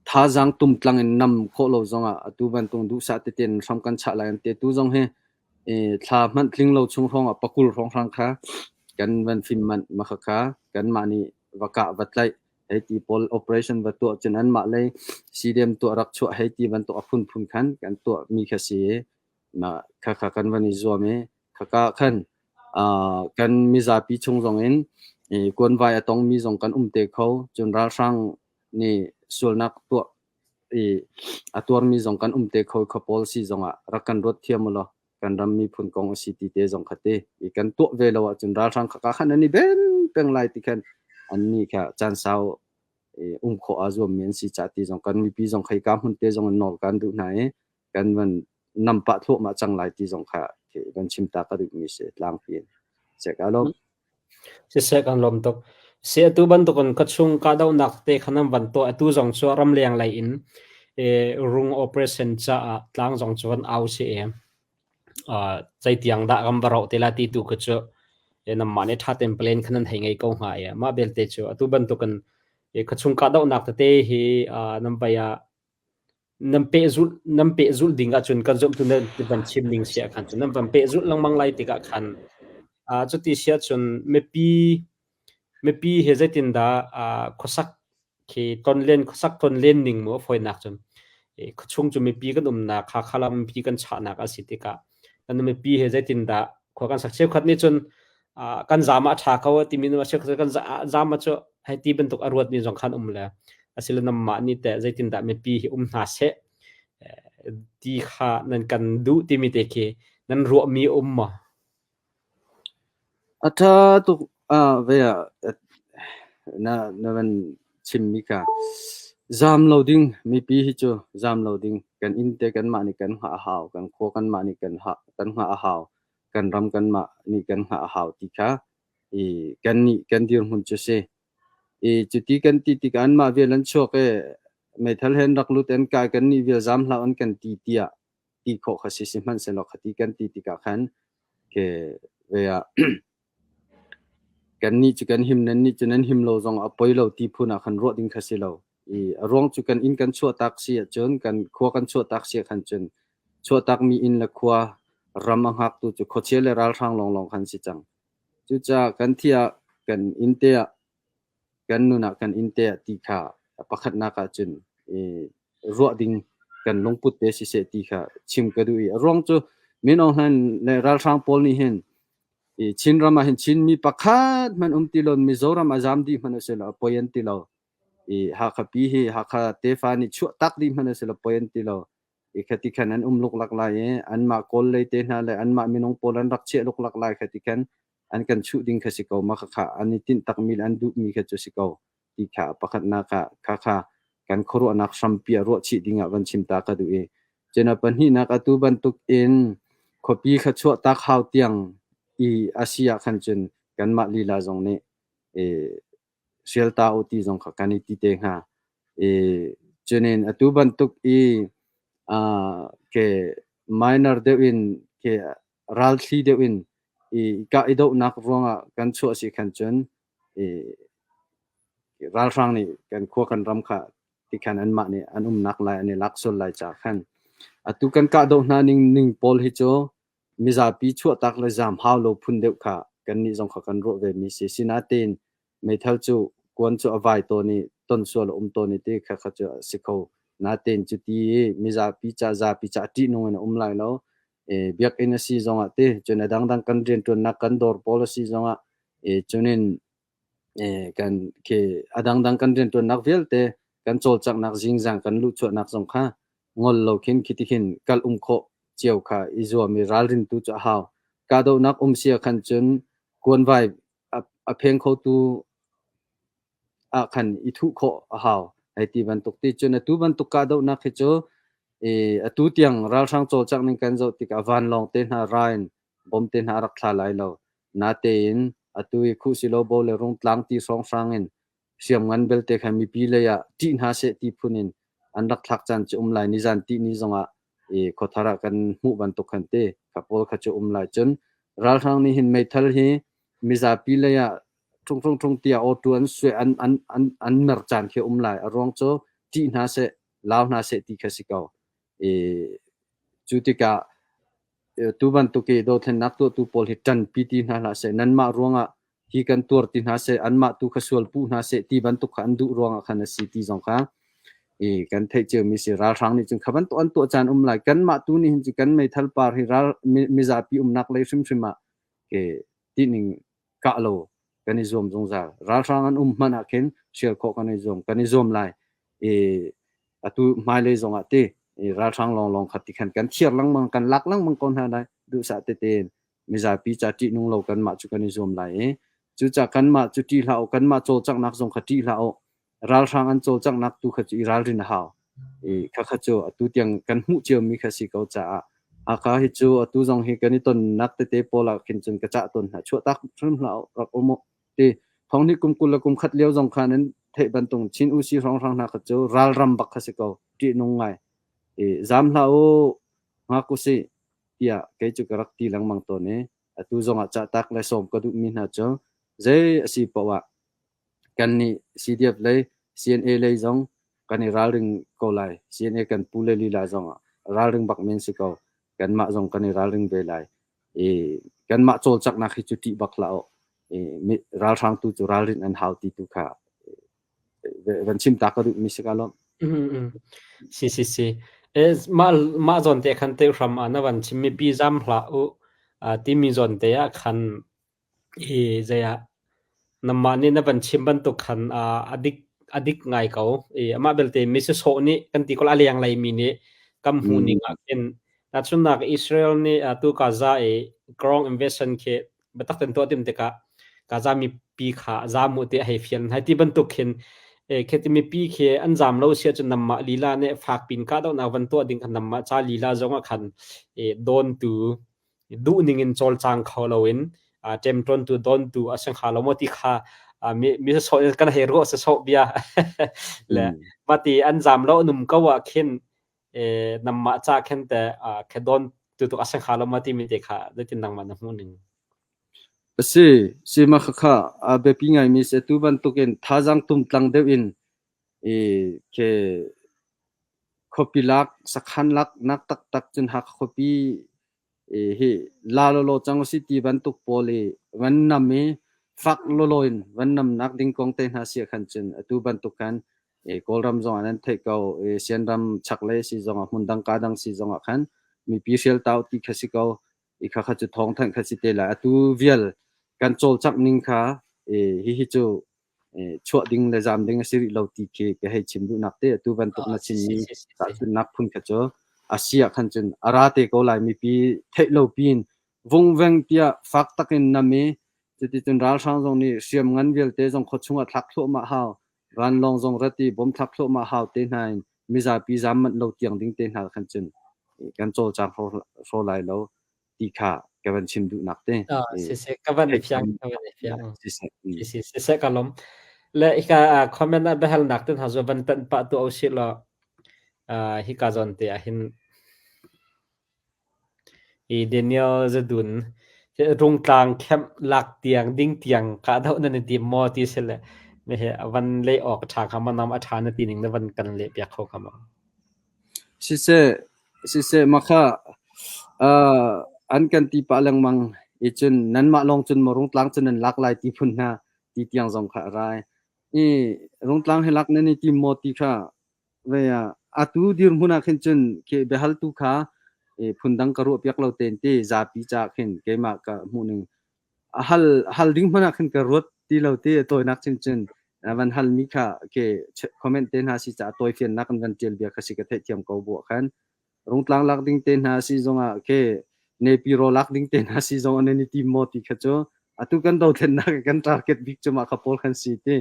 thazaang tumtlang in nam khawh lo zongah atu bantuk duhsah tete in hram kan chah lai an ti. Atu zong hi thla hmanh tling lo chung hrawng ah pakul hrawnghrang kha kan van fim manh. Mah khakha kanmah nih va kah va tlaih hei ti pawl operation va tuah cun anmah lei CDM tuah rak chuah hei ti bantuk a phunphun khan kan tuahmi kha si i mah khakha kan van i zuam i khaka khan kan mizapi chung zongin kuanvai a tongmi zong kan um te kho. Cun ralhrang nih sualnak tuah i a tuarmi zong kan um te kho. Kha pawl si zongah rak kan ruat thiam u law kan ram miphun kong a si ti te zong kha te i kan tuah ve lo ahcun ralhrang khaka khan an i ben peng lai ti khan annih kha caan sau um khawh aa zuammi an si ca ti zong kan mipi zong khei ka hmun te zong in nawl kan duh hna i kan van nam pah thluahmah cang lai ti zong kha van chim ta ka duhmi si tlangpi in. Seh ka lawm. Siseh kan lawm tuk. Si atu bantukin khuachung kahdohnak te kha nan van tuah atu zong cu ramleng lei in rung operation caah tlang zong cu van au si e. Zeitiang dah kan va roh te la ti tu kha cu namah nih ṭha tein plan kha nan hei ngei ko hnga e. Mah belte cu atu bantukin khuachung kahdohnak tete hi nan vai ah nan pehzulh ding ahcun kan zumh tu nan van chim ning si ah khan cun nan van pehzulh lengmang lai tikah khan cuti si ahcun mipi Mipi he zeitindah khuasak khi tonlen khuasak tonlen ning mu a fawinak cun khuachung cu mipi kan umnak Hakha lam mipi kan chahnak a si tikah kan mipi he zeitindah khua kan sak. Cheukhat nih cun kan zaam ah a ṭha ko timi nu cheukhat kan zaam ah cu hei ti bantuk a ruatmi zong khan um le asilo nanmah nih teh zeitindah mipi hi um hna seh ti kha nan kan duh timi te khi nan ruahmi um maw? A ṭha tuk ve ah na van chimmi kha zaam lo ding mipi hi cu zaam lo ding kan inn te kanmah nih kan hngah a hau, kan khua kanmah nih kan hngah a hau, kan ram kanmah nih kan hngah a hau ti kha i kannih kan dirhmun cu si. I cuti kan ti tikah anmah vial an chuak i meithal he an rak lut an kai kannih vial zaam hlah an kan ti tiah ti khawh kha si. Sihmanhsehlaw khati kan ti tikah khan ke ve ah kannih cu kan him, nannih cu nan him lo zong a poi lo ti phun ah khan ruah ding kha si lo. I a ruang cu kan inn kan chuahtak si ahcun, kan khua kan chuahtak si ahkhan cun chuahtakmi inn le khua ram a hngaktu cu khuachia le ralhrang lawnglawng khan si cang. Cucaah kan thi ah kan inn te ah kan nun ah kan inn te ah ti kha pakhatnak ahcun i ruah ding kan lungput te siseh ti kha chim ka duh i a ruang cu Min Aung Hlaing le ralhrang pawl nih hin i Chinram ah hin Chinmi pakhat hmanh um ti lo Mizoram a zam dih hmanh a si lo a poi an ti lo i Hakha pi hi Hakha tefa nih chuah tak dih hmanh a si lo poi an ti lo i khati khan an um luklak lai i anmah Kawl lei te hna le anmah minung pawl an rak chiah luklak lai khati khan an kan chuh ding kha si ko ma khakha an i tinh takmi le an duhmi kha cu si ko ti kha pakhatnak ah khakha kan khuaruahnak hrampi ah ruah chih ding ah van chim ta ka duh i cun a pahnihnak atu bantuk in khuapi kha chuah tak hau tiang i a si ah khan cun kanmah lila zong nih i hrial ta u ti zong kha kan i ti te hnga. I cunin atu bantuk i ke minor deuh in ke ralthli deuh in i kah i dohnak ruangah kan chuah si khan cun i ralhrang nih kan khua kan ram kha tikhan anmah nih an umnak lai an i lak sual lai ca khan atu kan kahdoh hna ning ning pawl hi cu mizapi chuahtak le zaam hau lo phun deuh kha kannih zong kha kan ruah ve mi si. Sinain meithal cu kuan cu a vai tawn i ton sual a um tawn i ti kha kha cu a si kho. Natein cuti i mizapi ca zapi ca ṭihnung in a um lai lo. Biakinn a si zongah ti cun a dangdang kan rianṭuannak kan dawr pawl a si zongah cunin kan khi a dangdang kan rianṭuannak vialte kan cawlcanghnak zingzang kan luhchuahnak zong kha ngol lo khin khiti khin kal um khawh cio kha i zuam i ralrin tu cu a hau. Kahdohnak um sia khan cun kuanvai a pheng khotu ah khan i thuh khawh a hau. Hei ti bantuk ti cun atu bantuk kahdohnak hi cu atu tiang ralhrang cawlcangh ning kan zoh tikah vanlawng te hna ra in bom te hna a rak thla lai lo. Natein atu i khuhsilobo le rungtlang ti hrawnghrang in hriamngan belte kha mipi lei ah ṭih hna seh ti phun in an rak thlak caan cu um lai. Nizan tihni zongah i khuathar ah kan hmuh bantuk khan te kha pawl kha cu um lai. Cun ralhrang nih hin meithal hi mizapi lei ah ṭhung ṭhung ṭhung tiah awtu an suai an an an an mer caan khi um lai. A ruang cu ṭih hna seh, lau hna seh ti kha si ko. I cu tikah tu bantuk i dothlennak tuahtu pawl hi ṭanpi ti hna hlah seh. Nanmah ruangah hi kan tuar ti hna seh, anmah tu kha sual puh hna seh ti bantuk kha an duh ruangah khan a si ti zong kha i kan theih ciomi si. Ralhrang nih cun kha bantuk an tuah caan um lai. Kanmah tu nih hin cun kan meithal par hi ral mizapi umnak lei hrimhrim ah ke tining kah lo kan i zuam zungzal. Ralhrang an um hmanh ah khin hrial khawh kan i zuam, kan i zuam lai. I atu hmailei zongah ti i ralhrang lawnglawng kha ti khan kan thiar lengmang, kan lak lengmang ko hna lai. Duhsah tete in mizapi ca ṭihnung lo kanmah cu kan i zuam lai i cucah kanmah cu ṭih hlah u, kanmah cawlcanghnak zong kha ṭih hlah u. Ralhrang an cawlcanghnak tu kha cu i ralrin a hau. I khakha cu atu tiang kan hmuh ciomi kha si ko caah Hakha hi cu atu zong hi kan i tonnak tete pawl ah khin cun ka cah tawn hna. Chuahtak hrim hlah u, rak um u. Ti thong hnih kum 20 le kum khat lio zong kha nan theih bantuk Chin usi hrawnghrang hna kha cu ralram bak kha si ko. Ṭihnung ngai. I zaam hlah u, ngak usih tiah kei cu ka rak ti lengmang tawn i atu zongah cahtak le sawm ka duhmi hna cu zei a si paoh ah kannih CDF lei CNA lei zong kan i ralring ko lai. CNA kan pu le lila zong ralring bak men si ko. Kanmah zong kan i ralring ve lai. I kanmah cawlcanghnak hi cu ṭih bak hlah u. Ralhrang tu cu ralrin an hau ti tu kha van chim ta ka duh mi si ka lawm. Si si si. Mah mah zawn te khan te hram ah na van chim mipi zam hlah u timi zawn te ah khan i zei ah Nangmah nih na van chim bantuk khan a dik ngai ko. I amah belte mi sawsawh nih kan ti ko a lenglei mi nih kan hmuh ning ah khin tahchunhnak Israel nih atu Gaza i ground invasion khi biatak tein tuah tim tikah Gaza mipi kha zaam u ti a hei fial hna. Ti bantuk khin khi mipi khi an zaam lo si ahcun nangmah lila nih fak pin kahdohnak van tuah ding kha nangmah ca lila zong ah khan dawntu duh ning in cawlcang kho loin ṭemṭawntu dontu a si hnga lo maw ti kha mi mi sawsawh in kan hei ruah sawsawh bia le mati an zam lo an um ko ah khin namah ca khin te khe don tu tuk a si hnga lo maw timi te kha zeitin nangmah na hmuh ning? A si, si ma khakha a biapi ngaimi si atu bantukin thazaang tumtlang deuh in i ke khuapi lak sakhan lak nak taktak cun Hakha khuapi hi la lawlaw cang usih ti bantuk pawl i van nam i fak lawlaw in van namnak ding kong te hna si ah khan cun atu bantuk khan Kawlram zong ah nan theih ko Sianram chaklei si zong ah hmundang ka dang si zong ah khan mipi hrialtau ti kha si ko i kha kha cu thawngthanh kha si te lai atu vial kan cawlcangh ning kha hihi cu chuah ding le zaam ding a si rih lo ti khi ka hei chim duhnak te atu bantuk na chimmi tahchunhnak phun kha cu a si ah khan cun a ra te ko lai mipi theih lo piin vungveng tiah fak takin nam i cuticun ralhrang zong nih hriam ngan vialte zong khuachung ah thlak thluahmah hau vanlawng zong rat i bom thlak thluahmah hau te hna in mizapi zaam manh lo tiang ding te hna khan cun kan cawlcang hraw lai lo ti kha ka van chim duhnak te. Siseh ka van i fiang ka van i fiang. Siseh siseh ka lawm. Le hika comment ah biahalnak te hna cu van tanh pah tu usih law hika zawn te ah hin i Daniel Zadun rungtlang kemh lak tiang ding tiang ka doh nan i tim maw ti si le he van le awk a ṭha kha ma nam a ṭha na ti ning na van kan leh piak kho kha ma. Siseh, siseh makha an kan ti pah lengmang i cun nanmah lawng cun maw Rungtlang cun nan lak lai ti phun hna ti tiang zong kha a rai. I Rungtlang hi lak nan i tim maw ti kha ve ah atu dirhmun ah khin cun khi biahaltu kha phundang ka ruah piak lo tein ti zapi caah khin keimah ka hmuh ning A hal hal ding hmanh ah khin ka ruat ti lo ti a tawinak chinchin van hal mi kha ke comment te hna si caah tawifiannak an van tial bia kha si ka theihthiam ko bu ah khan rungtlang lak ding te hna si zongah ke nepiro lak ding te hna si zong an i tim maw ti kha cu atu kan dothlennak kan target bik cu mah kha pawl khan si ti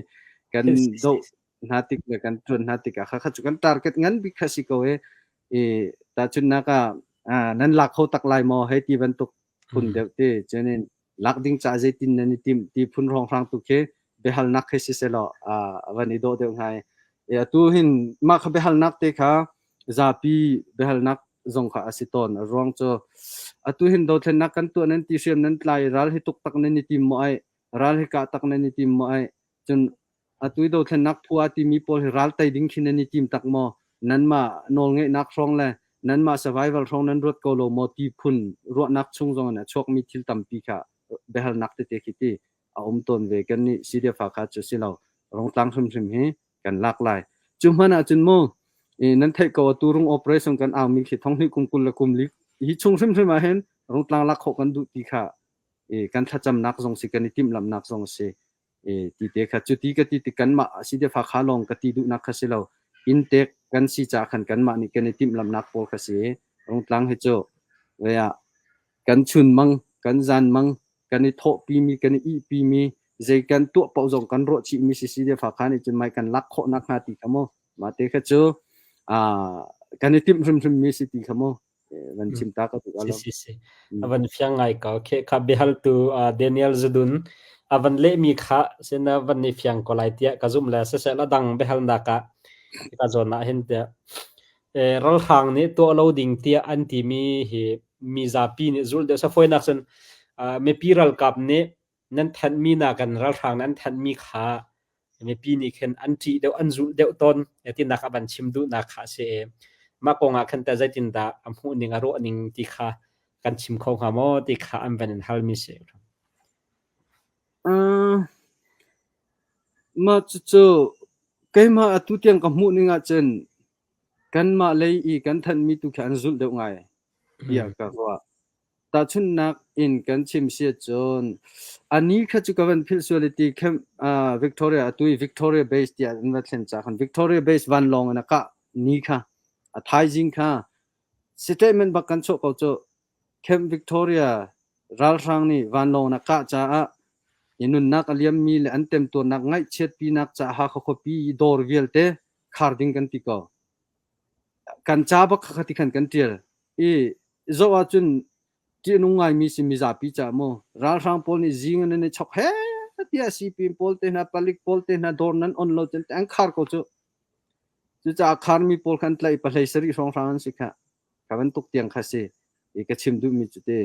kan doh hna tik le kan tuan hna tikah kha kha cu kan target ngan bik kha si ko e i tahchunhnak ah nan lak kho tak lai maw hei ti bantuk phun deuh te cunin lak ding ca zeitin nan i timh ti phun hrawnghrang tu khi biahalnak khi si selaw a van i dawh deuh ngai. E atu hin mah kha biahalnak te kha zapi biahalnak zong kha a si tawn. A ruang cu atu hin dothlennak kan tuah nan ti hriam nan tlai ral hi tuk tak nan i tim maw ai ral hi kah tak nan i tim maw ai cun Atu i dothlennak phu aa timi pawl hi ral tei ding khi nan i tim tak maw? Nanmah nawlngeihnak hrawng le nanmah survival hrawng nan ruat ko lo maw ti phun ruahnak chung zong in a chuakmi thil tampi kha biahalnak tete khi ti a um tawn ve. Kannih CDF kha cu si lo. Rungtlang hrimhrim hi kan lak lai. Cu hmanh ahcun mu nan theih ko atu rung operation kan aumi khi thonghnih kum 20 le kum li hi chung hrimhrim ah hin rungtlang lak khawh kan duh ti kha kan thlacamnak zong si kan i timhlamhnak zong a si. Ti te kha cuti ka ti tik kanmah si-defa kha lawng ka ti duhnak kha si lo. Inntek kan si caah khan kanmah nih kan i timhlamhnak pawl kha si i Rungtlang hi cu ah kan chunmang, kan zanmang, kan i thawhpimi, kan i ihpimi, zei kan tuah paoh zong kan ruah chihmi si si-defa kha nih cun mai kan lak khawh nakhnga ti kha mu. Mah te kha cu kan i timh hrimhrimmi si ti kha mu. Van chim ta ka duh Si si si. A van fiang ngai ko. Khe kha biahaltu Daniel Zudun a van lehmi kha sin a van ni fiang ko lai tiah ka zumh le siseh la dang biahalnak ah ka zawn ah hin tiah ralhrang nih tuah lo ding tiah an timi hi mizapi nih zulh deuh safoinak cun mipi ralkap nih nan thanhmi nakin ralhrang nan thanhmi kha mipi nih khin an ṭih deuh an zulh deuh tawn tinak a van chim duhnak kha a si i mah kong ah khan teh zeitindah a hmuh ning a ruah ning ti kha kan chim kho hnga maw ti kha an van in halmi si. Uh, mah cucu keimah atu tiang ka hmuh ning ahcun kanmah lei i kan thanhmi tu khi an zulh deuh ngai tiah ka ruah. Tahchunhnak in kan chim si ahcun a ni kha cu ka van philh sual i ti Camp uh, Victoria atu i Victoria Base tiah an va thlen ca khan Victoria Base vanlawng in a kah ni kha a thaizing kha statement bak kan chuah ko cu Camp Victoria ralhrang nih vanlawng in a kah caah i nunnak a liammi le an temtuarnak ngaihchiatpinak caah Hakha khuapi i dawr vialte khar ding kan ti ko. Kan ca bak kha ti khan kan ṭial i zoh ahcun ṭihnung ngaimi si mizapi caah mu ralhrang pawl nih zing in an i chok he tiah sipin pawl te hna palik pawl te hna dawr nan on lo cun an khar ko cu. Cucaah kharmi pawl kha an tlaih pahlei sarih hrawnghrang an si khah. Kha bantuk tiang kha si. I ka chim duhmi cu ti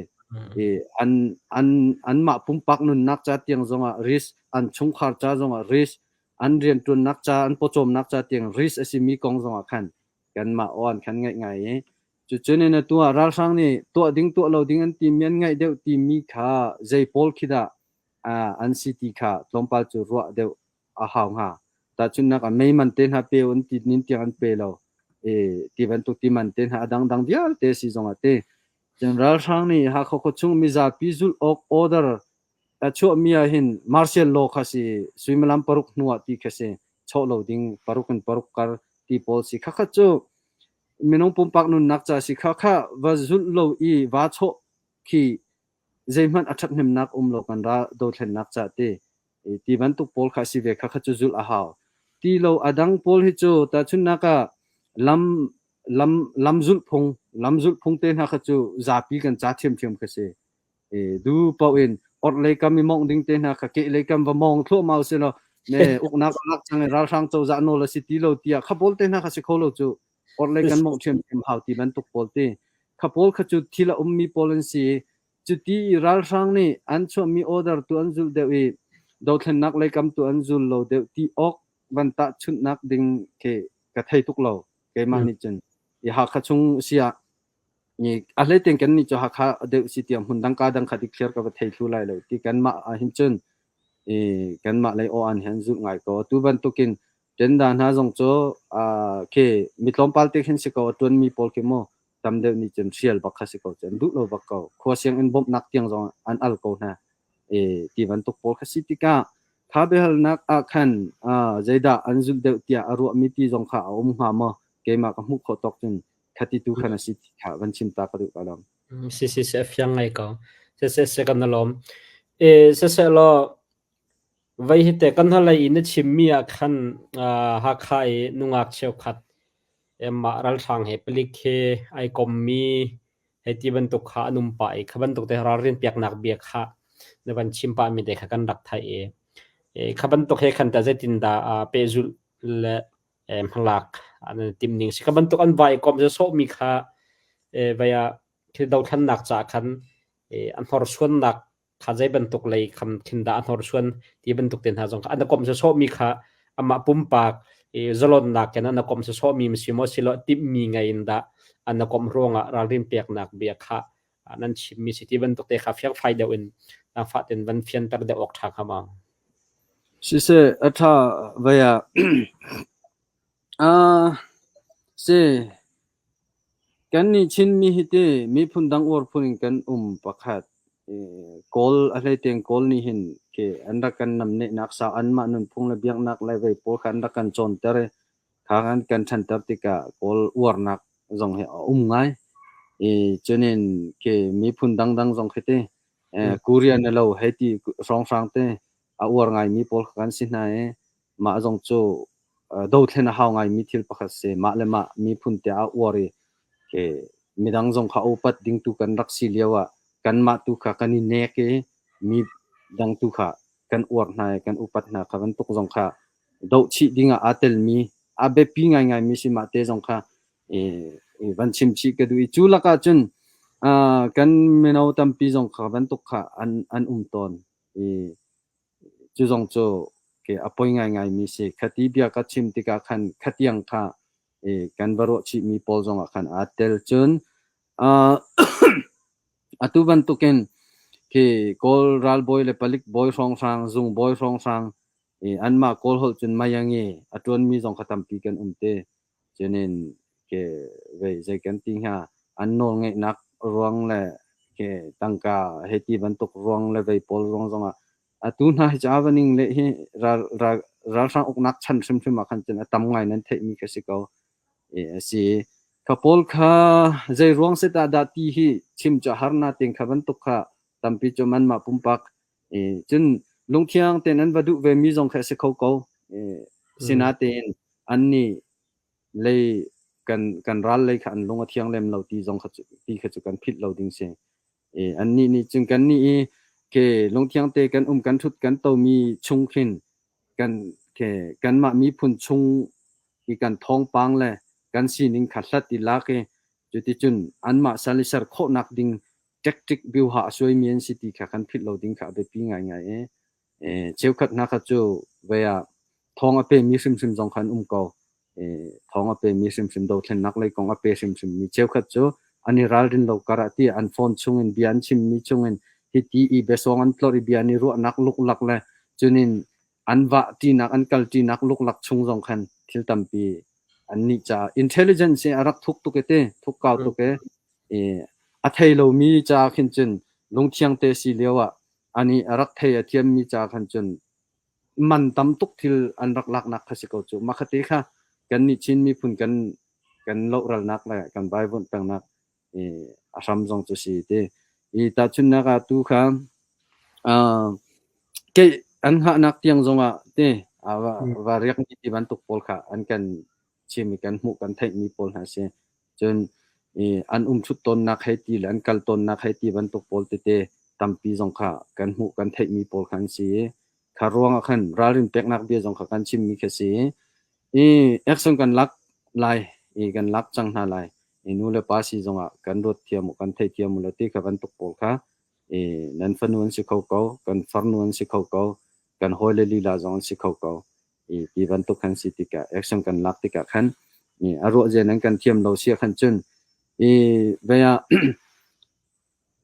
i an an anmah pumpak nunnak ca tiang zongah risk, an chungkhar ca zongah risk, an rianṭuannak ca, an pawcawmnak ca tiang risk a simi kong zongah khan kanmah aw an khan ngaih ngai i cucun in atu ah ralhrang nih tuah ding tuah lo ding an timi an ngaih deuh timi kha zei pawl khi dah an si ti kha tlawmpal cu ruah deuh a hau hnga. Tahchunhnak ah mei man te hna pe an ti nin tiang an pe lo. E, ti bantuk ti man te hna a dangdang vialte si zongah te. Cun ralhrang nih Hakha khuachung mizapi zulh awk order a chuahmi ah hin martial law kha si suimilam paruk hnu ah ti kha si chawh lo ding paruk in paruk kar ti pawl si khakha cu minung pumpak nunnak ca si kha kha va zulh lo i va chawh khi zeihmanh a ṭhathnemnak um lo kan ra dothlennak ca ti ti bantuk pawl kha si ve kha kha cu zulh a hau. Ti lo a dang pawl hi cu tahchunhnak ah lam lam lam zulhphung lam zulhphung te hna kha cu zapi kan ca ṭhiamṭhiam kha si. E, du paoh in orhlei kam i mongh ding te hna kha kehlei kam va mong thluahmah usih law ne uknak lak cang i ralhrang cozah nawl a si ti lo tiah kha pawl te hna kha si kho lo cu orhlei kan mongh ṭhiamṭhiam hau ti bantuk pawl ti kha pawl kha cu thil a ummi pawl an si Cuti i ralhrang nih an chuahmi order tu an zulh deuh i dothlennak leikam tu an zul lo deuh ti awk van tahchunhnak ding khi ka thei tuk lo keimah nih cun. I Hakha chung si ah a hleitein kannih cu Hakha deuh si tiang hmun dang ka dang kha dikthliar ka va thei thlu lai lo ti kanmah ahhin cun i kanmah lei aw-an hi an zulh ngai ko. Atu bantukin Tenda hna zong cu khi mi tlawmpal te khin si ko a ṭuanmi pawl khi mu tam deuh nih cun hrial bak kha si ko cu an duh lo bak ko khua sianginn bawmhnak tiang zong an al ko hna e ti bantuk pawl kha si tikah kha biahalnak ah khan zeidah an zulh deuh tiah a ruahmi ti zong kha a um hnga maw keimah ka hmuh khawh tawk cun khati tu khan a si ti kha van chim ta ka duh ka lawm. Si si si a fiang ngai ko. Si si si kan lawm. E si se law Vei hi teh kan hnulei i na chimmi ah khan Hakha i nungak cheukhat mah ralhrang he palik he ai kommi hei ti bantuk kha an um pah i kha bantuk te ralrin peknak bia kha na van chim pahmi te kha kan rak theih i kha bantuk he khan tah zeitindah pehzulh le hmalak an timh ning si kha bantuk an vai i kom sawhmi kha vei ah thil dothlannak caah khan a hnorsuannak kha zei bantuk lei kham khin dah a hnorsuan ti bantuk te hna zong kha an komh sawsawhmi kha amah pumpak i zalonnak in an komh sawsawhmi si maw silo timhmi ngei in dah an komh ruangah ralrin peknak bia kha nan chimmi si ti bantuk te kha fiangfai deuh in nangfah ten van fianter deuh awk ṭha hnga ma? Siseh, a ṭha vai ah si Kannih Chinmi hi ti miphun dang uar phun in kan um pakhat. Kawl a hleitein Kawl nih hin khi an rak kan namnehnak sau anmah nunphung le biaknak le vei pawl kha an rak kan cawnter i kha an kan ṭhanter tikah Kawl uarnak zong hi a um ngai. I cunin khi miphun dangdang zong khi ti Korean a lo hei ti hrawnghrang te a uar ngaimi pawl kha kan si hna i mah zong cu dothlen a hau ngaimi thil pakhat si. Mah le mah miphun te ah uar i midang zong kha upat ding tu kan rak si lio ah kanmah tu kha kan i nek i mi dang tu kha kan uar hna i kan upat hna kha bantuk zong kha doh chih ding ah aa telmi a biapi ngaingaimi si mah te zong kha i van chim chih ka duh i cu lakah cun kan mino tampi zong kha bantuk kha an um tawn i Cu zong cu a poi ngaingaimi si. Khati bia ka chim tikah khan khatiang kha kan va ruah chihmi pawl zongah khan aa tel. Cun atu bantukin Khi Kawl ralbawi le palik bawi hrawnghrang, zung bawi hrawnghrang i anmah Kawl holh cun mayangi a ṭuanmi zong kha tampi kan um te. Cunin ke vei zei kan ti hnga an nawlngeihnak ruang le ke tangka hei ti bantuk ruang le vei pawl ruang zongah atu hna hi cu a va ning le hi ral ral ralhrang uknak chan hrimhrim ah khan cun a tam ngai nan theihmi kha si ko. I a si. Kha pawl kha zei ruang set ah dah ti hi chim cu a har natein kha bantuk kha tampi cu anmah pumpak i cun lungthiang tein an va duh ve mi zong kha a si kho ko. I sinatein annih lei kan kan ral lei kha an lung a thiang lem lo ti zong kha cu ti kha cu kan philh lo ding si. I annih nih cun kannih i ke lungthiang te kan um kan ṭhut kan tomi chung khin kan ke kanmah miphun chung i kan thawngpang le kan sining kha hlat i lak i cuticun anmah sal i ser khawhnak ding tactic biuha a suaimi an si ti kha kan philh lo ding kha a biapi ngaingai i cheukhat hna kha cu vei ah thawng a pemi hrimhrim zong kha an um ko. Thawng a pemi hrimhrim dothlennak lei kong a pe hrimhrimmi cheukhat cu an i ralrin lo kar ah ti an phone chungin bia an chimmi chungin hiti i biasawng an tlorh i bia an i ruahnak luklak le cunin an vah ṭinak an kal ṭinak luklak chung zong khan thil tampi an nih caah intelligence hi a rak thuk tuk i ti thuk kau tuk i a thei lomi caah khin cun lungthiang te si lio ah ani a rak thei a thiammi ca khan cun man tam tuk thil an rak laknak kha si ko cu mah khate kha kan nih Chin miphun kan kan lohralnak le kan vaivuanh pengnak i a hram zong cu si ti i tahchunhnak ah tu kha ke an hngahnak tiang zongah te va riak mi ti bantuk pawl kha an kan chim i kan hmuh kan theih mi pawl hna si. Cun i an um ṭhut tawnnak hei ti le an kal tawnnak hei ti bantuk pawl tete tampi zong kha kan hmuh kan theih mi pawl kha an si i kha ruangah khan ralrin peknak bia zong kha kan chimmi kha si i action kan lak lai i kan lak cang hna lai i nu le pa si zongah kan ruat thiam u kan thei thiam u law ti kha bantuk pawl kha i nan fanu an si kho ko kan farnu an si kho ko kan hawile lila zong an si kho ko i ti bantuk kan si tikah action kan lak tikah khan i a ruah zia nan kan thiam lo sia khan cun i vei ah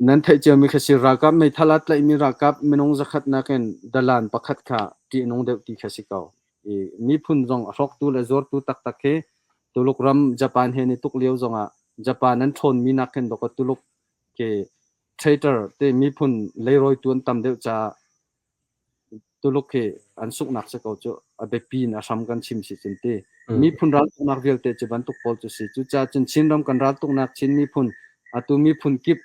nan theih ciomi kha si ralkap meithal aa tlaihmi ralkap minung zakhat nakin dalan pakhat kha ṭih a nung deuh ti kha si ko. I miphun zong a hrawktu le zuartu taktak hi Tuluk ram Japan he ni tuk lio zongah Japan an ṭhawnmi nakin dawkaw Tuluk ke traitor te miphun leirawitu an tam deuh caah Tuluk hi an sunghnak si ko cu a biapi in a hram kan chim si cun ti. Miphun raltuknak vialte cu bantuk pawl cu si. Cucaah cun Chinram kan raltuknak Chin miphun atu miphun kip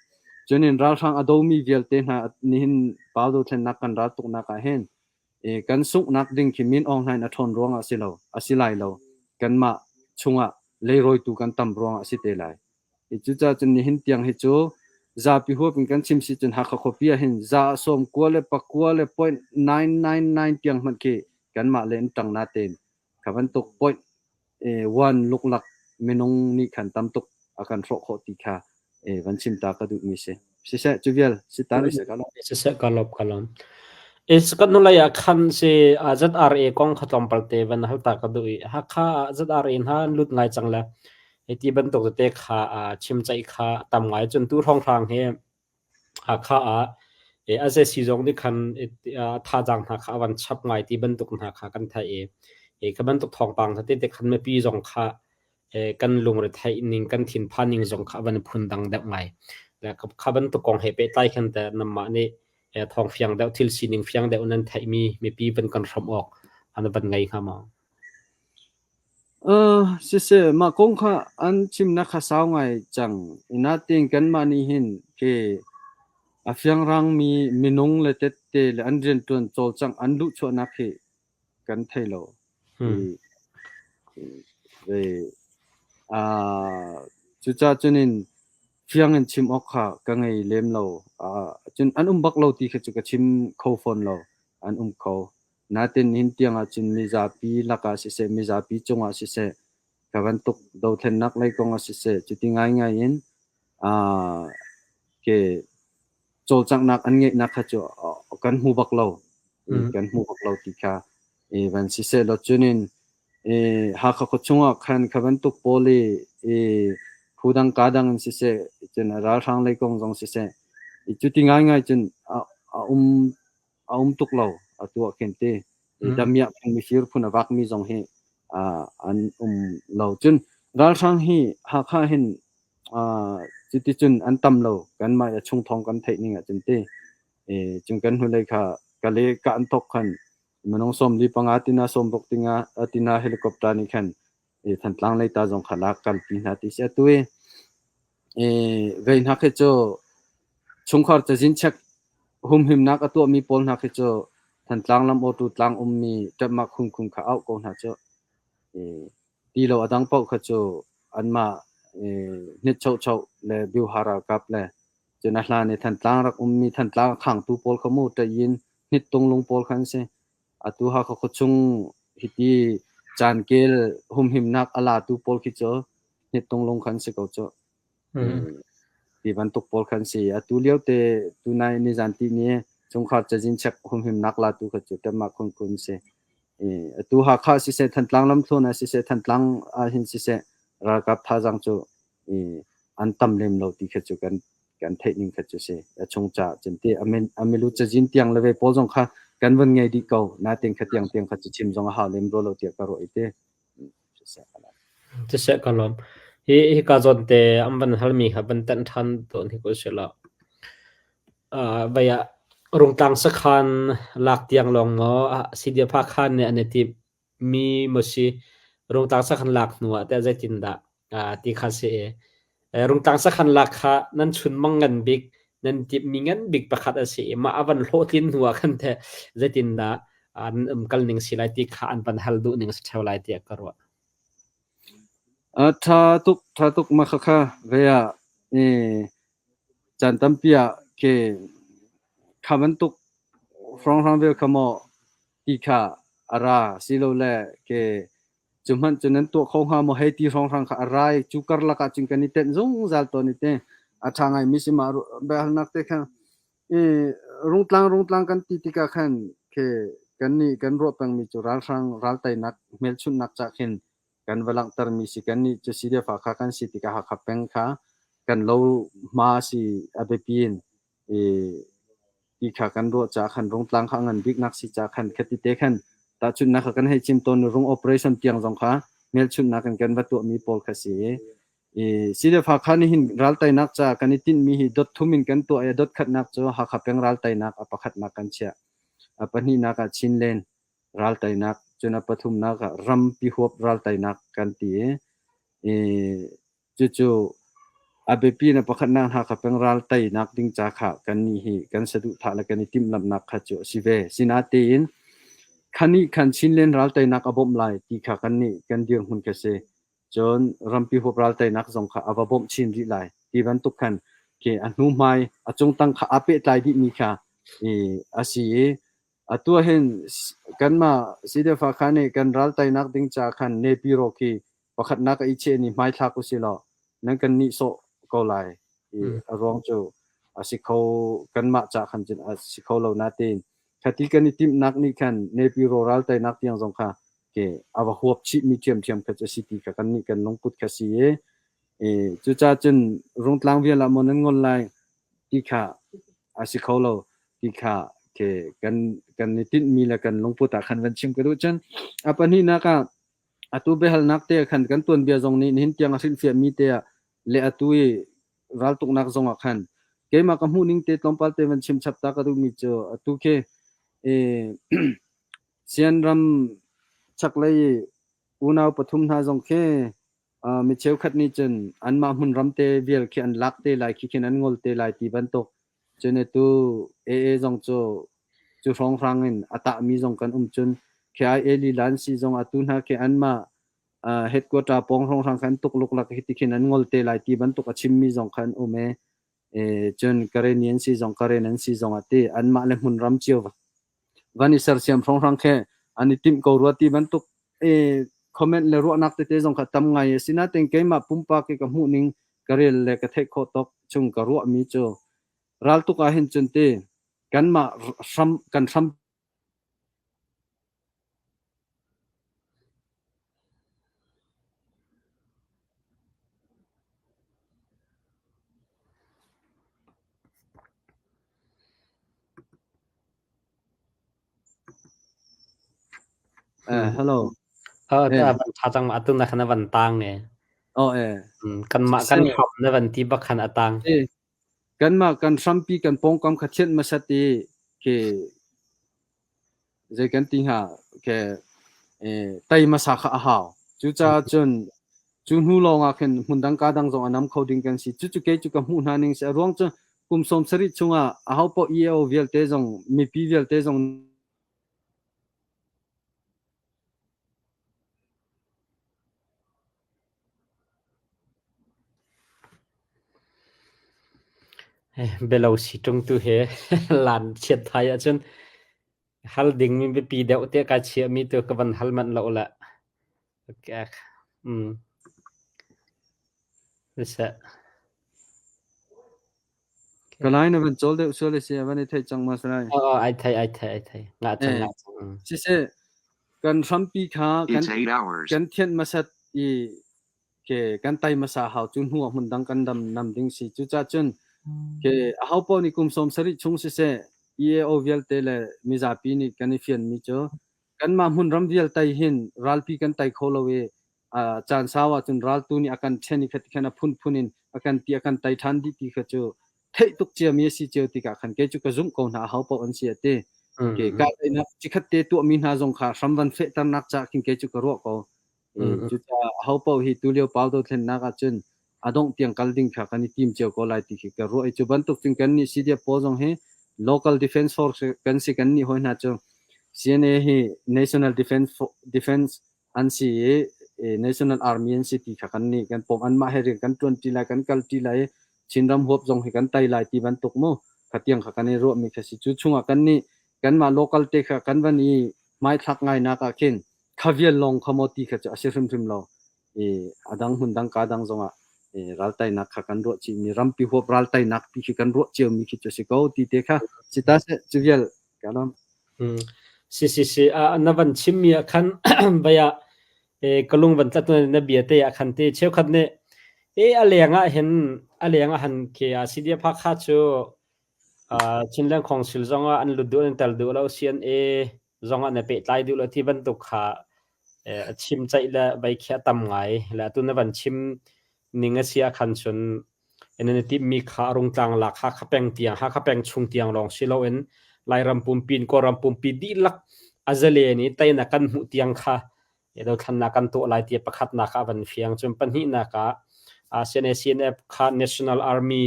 cunin ralhrang a domi vialte hna nihin pau dothlennak kan raltuknak ah hin kan sunghnak ding khi Min Aung Hlaing a ṭhawn ruangah si lo, a si lai lo. Kanmah chungah leirawitu kan tam ruangah a si te lai. Cucaah cun nihin tiang hi cu zapi huap in kan chim si cun Hakha khuapi ah hin za sawm kua le pakua le point 999 tiang hmanh khi kanmah le in ṭang natein kha bantuk point one luklak minung nih khan tam tuk a kan hrawh khawh ti kha van chim ta ka duhmi si. Siseh cu vial si ta rih seh ka lawm. Siseh ka lawm ka lawm. Is kan hnulei ah khan si ZRA kong kha tlawmpal te van hal ta ka duh i Hakha ah ZRA hna an lut ngai cang le Hiti bantuk tete kha chimceih kha tam ngai. Cun tu hrawnghrang hi Hakha ah SAC zong nih khan thazaang hna kha a van chap ngai ti bantuk hna kha kan theih i kha bantuk thawngpang tete khan mipi zong kha kan lungretheih ning kan thinphan ning zong kha a van phundang deuh ngai. Kha bantuk kong he pehtlai khan teh nanmah nih thawng fiang deuh thil sining fiang deuh nan theihmi mipi van kan hrawmh awk an van ngei hnga maw? Siseh, mah kong kha an chimnak kha sau ngai cang. Natein kanmah nih hin khi a fiangrangmi minung le tette le an rianṭuan cawlcangh an luhchuahnak hi kan thei lo. Cucaah cunin fiang in chim awk kha ka ngei lem lo. Cun an um bak lo ti kha cu ka chim kho fawn lo. An um kho. Natin nihin tiang ahcun mizapi lakah siseh, mizapi cungah siseh, kha bantuk dothlennak lei kong ah siseh, cuti ngaingai in ke cawlcanghnak an ngeihnak kha cu kan hmu bak lo. Kan hmu bak lo ti kha van siseh law cunin Hakha khua chungah khan kha bantuk pawl i phudang kadang in siseh, cun ralhrang lei kong zong siseh. I cuti ngaingai cun a a um a um tuk lo atu ah khin ti. I damiah phun mifir phun a vakmi zong hi an um lo. Cun ralhrang hi Hakha hin cuticun an tam lo. Kanmah a chung thawng kan theih ning ahcun ti. Cun kan hnulei kha Kale kah an thawk khan minung 45 tina 60 tinga tina helicopter nih khan Thantlang lei ta zong kha lak kalpi hna ti si. Atu i vei hna khi cu chungkhar cazin check humhimnak a tuahmi pawl hna khi cu Thantlang lam awtu tlang ummi ṭapmak khungkhung kha auh ko hna cu. Ti lo a dang paoh kha cu anmah hnit chohchoh le Byuha ralkap le cun a hlan i Thantlang rak ummi Thantlang a khangtu pawl kha mu ṭayin hnit tunglung pawl kha an si. Atu Hakha khuachung hiti caankel humhimnak a latu pawl khi cu hnit tunglung kha an si ko cu. Ti bantuk pawl kha an si. Atu lio te tunai nizan ti ni chungkhar cazin check humhimnak latu kha cu temah khunkhun si. Atu Hakha siseh Thantlang lamthluan ah siseh Thantlang ah hin siseh ralkap thazaang cu an tam lem lo ti kha cu kan kan theih ning kha cu si. A chung ca cun ti a milu cazin tiang le ve pawl zong kha kan vun ngei dih ko. Natin kha tiang tiang kha cu chim zong a hau lem rua lo tiah ka ruah i ti. Siseh ka lawm. Hi hika zawn te an van halmi kha van tenh ṭhan tawn hi ko sila. Vai ah Rungtlang sakhan lak tiang lawng maw CDF Hakha nih an i timh mi maw si Rungtlang sakhan lak hnu ah teh zeitindah ti kha si i Rungtlang sakhan lak kha nan chunmang ngan bik nan timhmi ngan bik pakhat a si i mah a van hlawhtlin hnu ah khan teh zeitindah an umkal ning si lai ti kha an van hal duh ning a si ṭheo lai tiah ka ruah. A ṭha tuk, ṭha tuk ma khakha ve ah caan tampi ah ke kha bantuk hrawnghrang vel kha maw ti kha a ra silole ke cu hmanh cu nan tuah kho hnga maw hei ti hrawnghrang kha a ra i cu karlak ah cun kan i tenh zungzal tawn i te a ṭha ngaimi si mah biahalnak te kha i rungtlang rungtlang kan ti tikah khan ke kannih kan ruah pengmi cu ralhrang ralteinak hmelchunhnak cah khin kan va langhtermi si kannih cu CDF Hakha kan si tikah Hakha peng kha kan lo hma si a biapi in i ti kha kan ruah caah khan rungtlang kha a ngan biknak si caah khan khati te khan tahchunhnak kha kan hei chim tawn rung operation tiang zong kha hmelchunhnak in kan va tuahmi pawl kha si i CDF Hakha nih hin ralteinak caah kan i tinhmi hi dot thum in kan tuah i dot khatnak cu Hakha peng ralteinak a pakhatnak kan chiah a pahnihnak ah Chinland ralteinak cun a pathumnak ah rampi huap ralteinak kan ti i cucu a biapi na pakhatnak hna kha peng ral teinak ding ca kha kannih hi kan saduhthah le kan i timhlamhnak kha cu a si ve. Sinatein khanih khan Chinland ral teinak a bawmh lai ti kha kannih kan dirhmun kha si. Cun rampi huap ral teinak zong kha a va bawmh chin rih lai ti bantuk khan khi a hnu hmai a cungtang kha aa pehtlai dihmi kha i a si i Atu ahhin kanmah CDF Hakha nih kan ral teinak ding ca khan Nepiro khi pakhatnak a i cheh ni hmaithlak usih law nan kan nihsawh ko lai i a ruang cu a si kho kanmah ca khan cun a si kho lo natein khati kan i timhnak nih khan Nepiro ral teinak tiang zong kha ke a va huap chihmi ṭhiamṭhiam kha cu a si ti kha kannih kan lungput kha si i cucaah cun Rungtlang vial ah maw nan ngol lai ti kha a si kho lo ti kha ke kan kan i tinhmi le kan lungput ah khan van chim ka duh cun a pahnihnak ah atu biahalnak te khan kan tuanbia zong nih nihin tiang a hrilhfiahmi te ah le atu i raltuknak zong ah khan keimah ka hmuh ning te tlawmpal te van chim chap ta ka duhmi cu atu khi Sianram chaklei unau pathum hna zong khi Mi cheukhat nih cun anmah hmunram te vial khi an lak te lai khi khin an ngol te lai ti bantuk. Cun atu AA zong cu cu hrawnghrang in a tahmi zong kan um cun KIA lila an si zong atu hna khi anmah headquarter pawng hrawnghrang khan tuk luklak hi ti khin an ngol te lai ti bantuk a chimmi zong kha an um e. Cun Karen an si zong Karen an si zong ah ti anmah le hmunram cio van i sersiam hrawnghrang khi an i timh ko rua ti bantuk comment le ruahnak tete zong kha tam ngai a si. Nain keimah pumpak i ka hmuh ning ka rel le ka theih khawh tawk chung ka ruahmi cu raltuk ah hin cun ti kanmah hram kan hram Hello. Van tha cang ma atu na khan van tang ne. Oh eh. Kan mah kan hram na van ti bak khan atang. Eh kanmah kan hrampi kan pawngkam kha thianh hmasat i khi zei kan ti hnga ke tei hmasa kha a hau. Cucaah cun cu hnu lawng ah khin hmundang ka dang zong a nam kho ding kan si. Cucu kei cu ka hmuh hna ning si. A ruang cu kum 70 chungah aho paoh EAO vialte zong mipi vialte zong Bialo si ṭung tu he lan chiat thai ahcun hal dingmi biapi deuh te ka chiahmi tu ka van hal manh lo le. Siseh. Ka lai na van cawl deuh sual si a van i theih cang ma salai? Oh, ai thei ai thei ai thei. Ngah cang ngah cang. Siseh kan hrampi kha kan kan thianh hmasat i ke kan tai hmasa hau cu hnu ah hmun dang kan dam nam ding si. Cucaah cun ke aho paoh nih kum 70 chung siseh EAO vialte le mizapi nih kan i fianmi cu kanmah hmunram vialte hin ralpi kan tai kho lo i caan sau ahcun raltu nih a kan ṭhen i khati khan a phunphun in a kan ti a kan tai ṭhan dih ti kha cu theih tuk ciami a si cio tikah khan kei cu ka zumh ko hna aho paoh an si a ti. Ke kahdaihnak cikhat te tuahmi hna zong kha hram van fehternak caah khin kei cu ka ruah ko. Cucaah aho paoh hi tulio pau dothlennak ahcun a dongh tiang kal ding kha kan i tim cio ko lai ti khi ka ruah i cu bantuk cun kannih CDF pawl zong hi local defense force kan si kannih hawi hna cu CNA hi National Defense Defense an si i National Army an si ti kha kan nih kan pom anmah he rian kan ṭuan ṭi lai kan kal ṭi lai i Chinram huap zong hi kan tai lai ti bantuk mu kha tiang kha kan i ruahmi kha si cu chungah kan nih kanmah local te kha kan van i hmaithlak ngainak ah khin kha vial lawng kha maw ti kha cu a si hrimhrim lo i a dang hmun dang ka dang zongah raltainak kha kan ruah chihmi rampi huap raltainak ti khi kan ruah ciomi khi cu si ko ti te kha si ta seh cu vial ka lawm. Si si si na van chimmi ah khan vaya ka lung van tlat na bia te ah khan te cheukhat nih e a leng ah hin a leng ah han ke a CDF Hakha cu Chinland Council zong ah an lut duh an tel duh lo CNA zong ah na pehtlai duh lo ti bantuk kha a chim ceih le vei khi a tam ngai le atu na van chim ning a si ah khan cun nan i timhmi kha a rungtlang lak Hakha peng tiang Hakha peng chung tiang lawng si loin Lairam pumpi in Kawlram pumpi dihlak a zalen i teinak kan hmuh tiang kha dothlannak kan tuah lai ti pakhatnak ah a van fiang. Cun pahnihnak ah CNA CNF kha National Army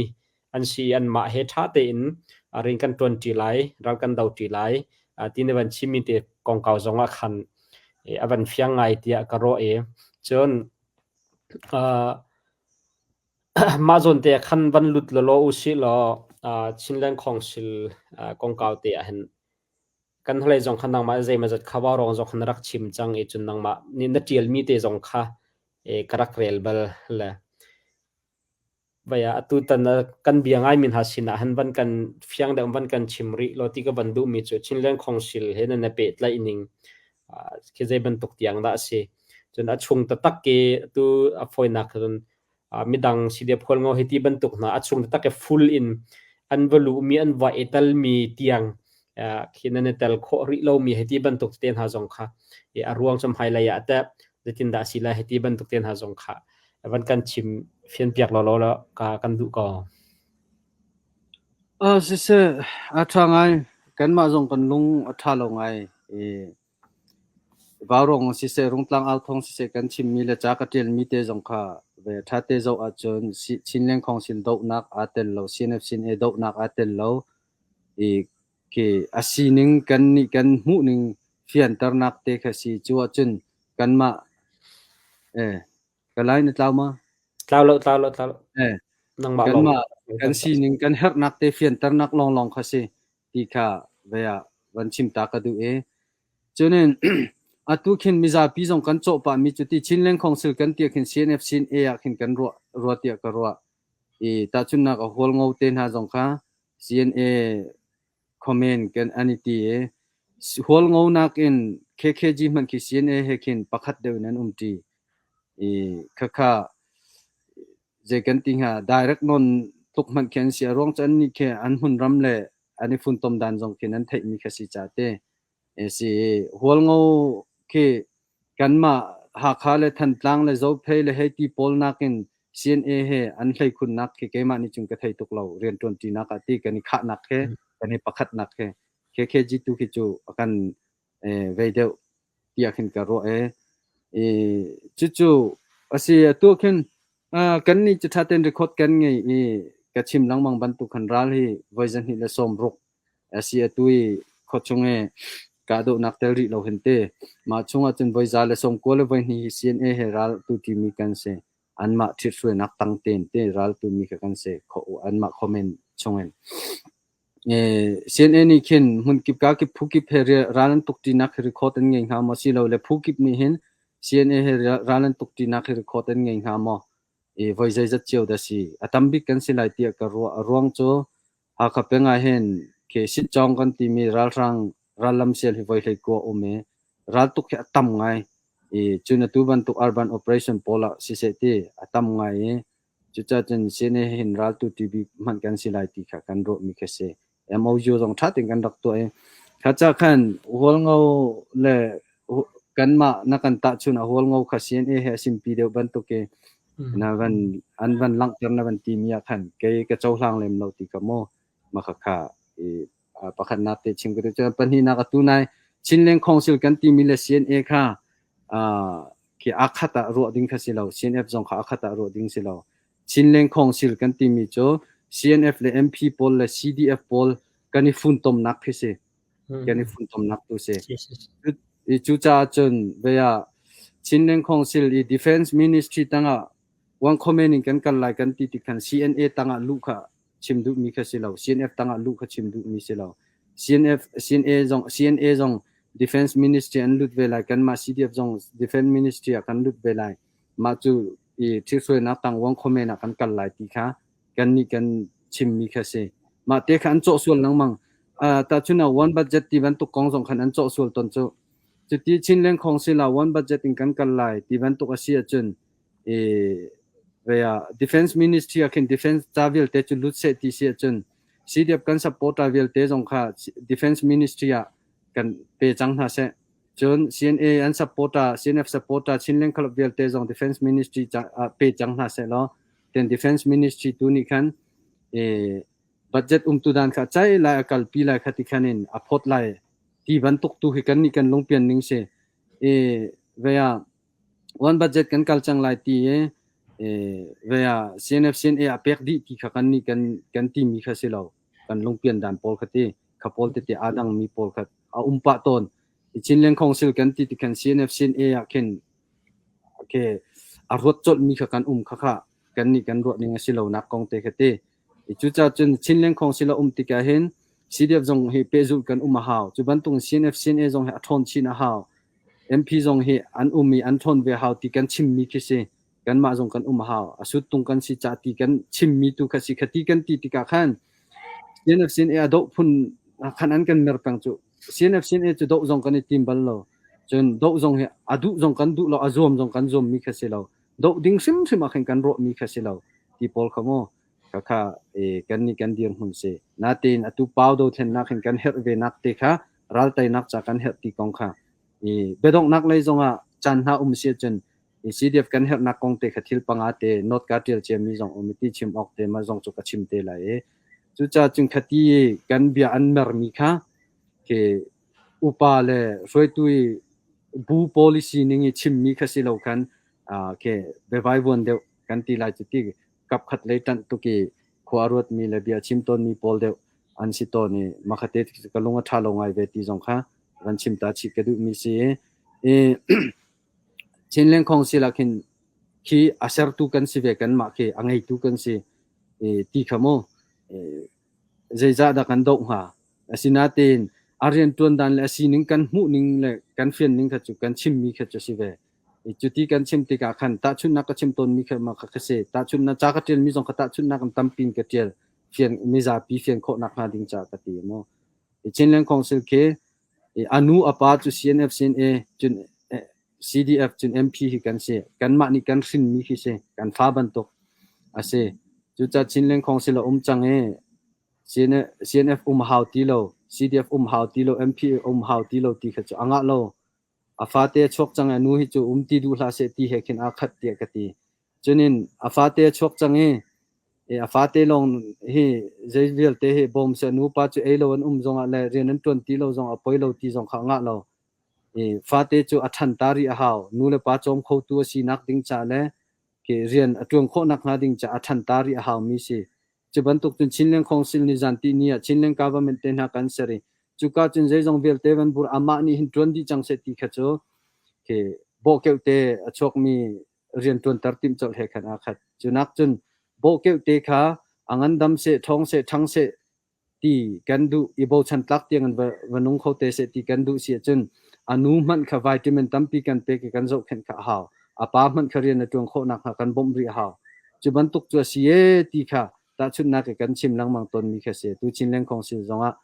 an si i anmah he ṭha tein rian kan ṭuanṭi lai, ral kan doṭi lai ti na van chimmi te kongkau zong ah khan a van fiang ngai tiah ka ruah i cun mah zawn te khan van lut lawlaw u sih law Chinland Council kongkau te ah hin kan hlei zong kha nangmah zeimawzat kha vaurawng zong kha na rak chim cang i cun nangmah nih na ṭialmi te zong kha ka rak rel bal le Vai ah atutan kan bia ngaimi hna sinah han van kan fiang deuh van kan chim rih law ti ka van duhmi cu Chinland Council he nan i pehtlaih ning khi zei bantuk tiang dah a si. Cun a chung taktak i atu a fawinak cun midang CDF Hualngo hi ti bantuk hna a chung taktak i full in an va luhmi an va i telmi tiang khi nan i tel khawh rih lomi hei ti bantuk te hna zong kha a ruang cu hmailei ah teh zeitindah a si lai hei ti bantuk te hna zong kha van kan chim fianpiak lawlaw law ka kan duh ko. Siseh, a ṭha ngai. Kanmah zong kan lung a ṭha lo ngai. I Vaurawng siseh, Rungtlang authawng siseh kan chimmi le ca ka ṭialmi te zong kha ve ṭha te zoh ahcun Chinland Council dohnak aa tel lo, CNF-CNA dohnak aa tel lo. I khi a sining kan nih kan hmuhning fianternak te kha si. Cu ahcun kanmah eh ka lai na tlau ma? Tlau lo, tlau lo, tlau lo. Eh, Nangmah lawng. kanmah kan sining kan herhnak te fianternak lawnglawng kha si ti kha vei ah van chim ta ka duh i cunin atu khin mizapi zong kan cawh pahmi cu ti Chinland Council kan ti khin CNF CNA ah khin kan ruah rua tiah ka ruah i tahchunhnak a hualngo te hna zong kha CNA comment kan an i ti i hualngo nakin KKG hmanh khi CNA he khin pakhat deuh in an um ṭi i khakha zei kan ti hnga direct non tluk hmanh khi an si a ruang cu annih khi an hmunram le an i funtom dan zong khi nan theihmi kha si ca te si hualngo Khi kanmah Hakha le Thantlang le Zophei le hei ti pawl nakin CNA he an hleikhunnak khi keimah nih cun ka thei tuk lo. Rianṭuanṭinak ah ti kan i khahnak he kan i pakhatnak he KKG tu khi cu a kan vei deuh tiah khin ka ruah ee. Cucu a si atu khin kannih cu ṭha tein record kan ngei i ka chim lengmang bantuk khan ral hi voi 260 a si atu i khuachung i kahdohnak tel rih lo hin te. Mah chungah cun voi 192 hi CNA he ral tu ṭimi kan si. Anmah ṭhithruainak tang tein te ral tumi kha kan si. Anmah comment chungin. CNA nih khin hmunkip kakip phukip he ral an tukṭinak hi record an ngei hnga maw? Silole phukip nih hin CNA he ral an tukṭinak hi record an ngei hnga maw? Voi zeizat cio dah si? A tam bik kan si lai tiah ka ruah. A ruang cu Hakha peng ah hin khi Sitcawng kan timi ralhrang rallam sial hi voi 19 a um i raltuk hi a tam ngai. I cun atu bantuk urban operation pawl ah siseh ti a tam ngai i Cucaah cun CNA hin raltu TB hmanh kan si lai ti kha kan ruahmi khi si. MOU zong ṭha tein kan rak tuah i kha ca khan Hualngo le kanmah na kan tahchun ah Hualngo kha CNA he a simpi deuh bantuk i na van an van langhter na van timi ah khan kei ka cohlang lem lo ti kha mu mah khakha i pakhatnak te chim ka duh. Cun pahnihnak atu nai Chinland Council kan timi le CNA kha khi aa khat ah ruah ding kha si lo. CNF zong kha aa khat ah ruah ding si lo. Chinland Council kan timi cu CNF le MP pawl le CDF pawl kan i funtomnak khi si. Kan i funtomnak tu si. Cucaah cun vei ah Chinland Council i Defense Ministry tangah one comment in kan kal lai kan ti tik khan CNA tangah luh kha chim duhmi kha si lo. CNF tangah luh kha chim duhmi si lo. CNF, CNA zong, CNA zong Defense Ministry an lut ve lai. Kanmah CDF zong Defense Ministry ah kan lut ve lai. Mah cu i ṭhithruainak tang wang khomen ah kan kal lai ti kha kannih kan chimmi kha si. Mah te kha an cawh sual lengmang. Uh, tahchun ah one budget ti bantuk kong zong khan an cawh sual ton cu. Cuti Chinland Council ah one budget in kan kal lai ti bantuk a si ahcun i ve ah Defense Ministry ah khin defense ca vialte cu lut seh ti si ahcun CDF kan supporter vialte zong kha Defense Ministry ah kan pe cang hna seh. Cun CNA an supporter, CNF supporter Chinland Club vialte zong Defense Ministry ah pe cang hna seh law ten Defense Ministry tu nih khan e budget umtu dan kha chai lai a kalpi lai kha ti khan in a phot lai ti bantuk tu hi kan nih kan lungpian ning si. E ve ah one budget kan kal cang lai ti i ve ah CNF CNA a pek dih ti kha kan nih kan kan timi kha si lo. Kan lungpian dan pawl kha ti kha pawl tete aa dangmi pawl kha a um pah tawn. I Chinland Council kan ti ti khan CNF CNA ah khin okay a ruat colhmi kha kan um kha kha kan nih kan ruah ning a si lo nak kong te kha ti. I cucaah cun Chinland Council a um tikah hin CDF zong hi pehzulh kan um a hau. Cu bantuk CNF CNA zong hi a ṭhawn chin a hau. MP zong hi an um i an ṭhawn ve hau ti kan chimmi khi si. Kanmah zong kan um a hau. A suttung kan si ca ti kan chimmi tu kha si. Kha ti kan ti tikah khan CNF CNA a doh phun khan an kan mer peng cu. CNF CNA cu doh zong kan i tim bal lo. Cun doh zong hi a duh zong kan duh lo, a zuam zong kan zuammi kha si lo. Doh ding hrimhrim ah khin kan ruahmi kha si lo. Ti pawl kha mu khakha kan nih kan dirhmun si. Natein atu pau dothlennak hin kan herh ve nak te kha ralteinak ca kan herh ti kong kha i biadonghnak lei zongah caan hna um si ahcun i CDF kan herhnak kong te kha thil panga te note ka tial ciami zong um i ti chim awk te ma zong cu ka chim te lai i cucaah cun khati i kan bia an mermi kha khi upa le hruaitu i bu policy ning i chimmi kha si lo khan ke biavaivuan deuh kan ti lai cu ti kapkhat lei ṭanh tuk i khua a ruatmi le bia chim tawnmi pawl deuh an si tawn i makhate ka lung a ṭha lo ngai ve ti zong kha van chim ta chih ka duhmi si i Chinland Council ah khin khi a sertu kan si ve kanmah khi a ngeitu kan si ti kha mu zeizah dah kan doh hnga asinain a rianṭuan dan le a sining kan hmuh ning le kan fian ning kha cu kan chimmi kha cu si ve. Cuti kan chim tikah khan tahchunhnak ka chim tawnmi kha mah kha ka si. Tahchunhnak ca ka ṭialmi zong kha tahchunhnak in tampi in ka ṭial. Fian mizapi fian khawhnak hnga ding caah ka ti mu. Chinland Council khi a nu a pa cu CNF CNA cun CDF cun MP hi kan si. Kanmah nih kan hrinmi khi si. Kan fa bantuk a si. Cucaah Chinland Council a um cang i CNF um hau ti lo, CDF um hau ti lo, MP um hau ti lo ti kha cu a ngah lo. A fate a chuak cang i a nu hi cu um ti duh hlah seh ti he khin aa khat tiah ka ti. Cunin a fate a chuak cang i a fate lawng hi zei vialte hi bawm seh nupa cu ei lo an um zongah le rian an ṭuan ti lo zong a poi lo ti zong kha a ngah lo. Fate cu a ṭhan ta rih a hau. Nu le pa cawm khotu a sinak ding ca le rian a ṭuan khawh nakhnga ding ca a ṭhan ta rih a haumi si. Cu bantuk cun Chinland Council nih zanti ni ah Chinland government te hna kan ser i cuka cun zeizong vialte van bur amah nih hin ṭuan dih cang seh ti kha cu khi bawhkeuh te a chuakmi rian ṭuanter timh colh he khan aa khat. Cu nak cun bawhkeuh te kha a ngandam seh, ṭhawng seh, ṭhang seh ti kan duh i bochan tlak tiang in va nung kho te seh ti kan duh si ahcun a nu hmanh kha vitamin tampi kan pek i kan zohkhenh kha a hau. A pa hmanh kha rian a ṭuan khawh nakhnga kan bawmh rih a hau. Cu bantuk cu a si ee ti kha tahchunhnak i kan chim lengmang tawnmi kha si. Tu Chinland Council zongah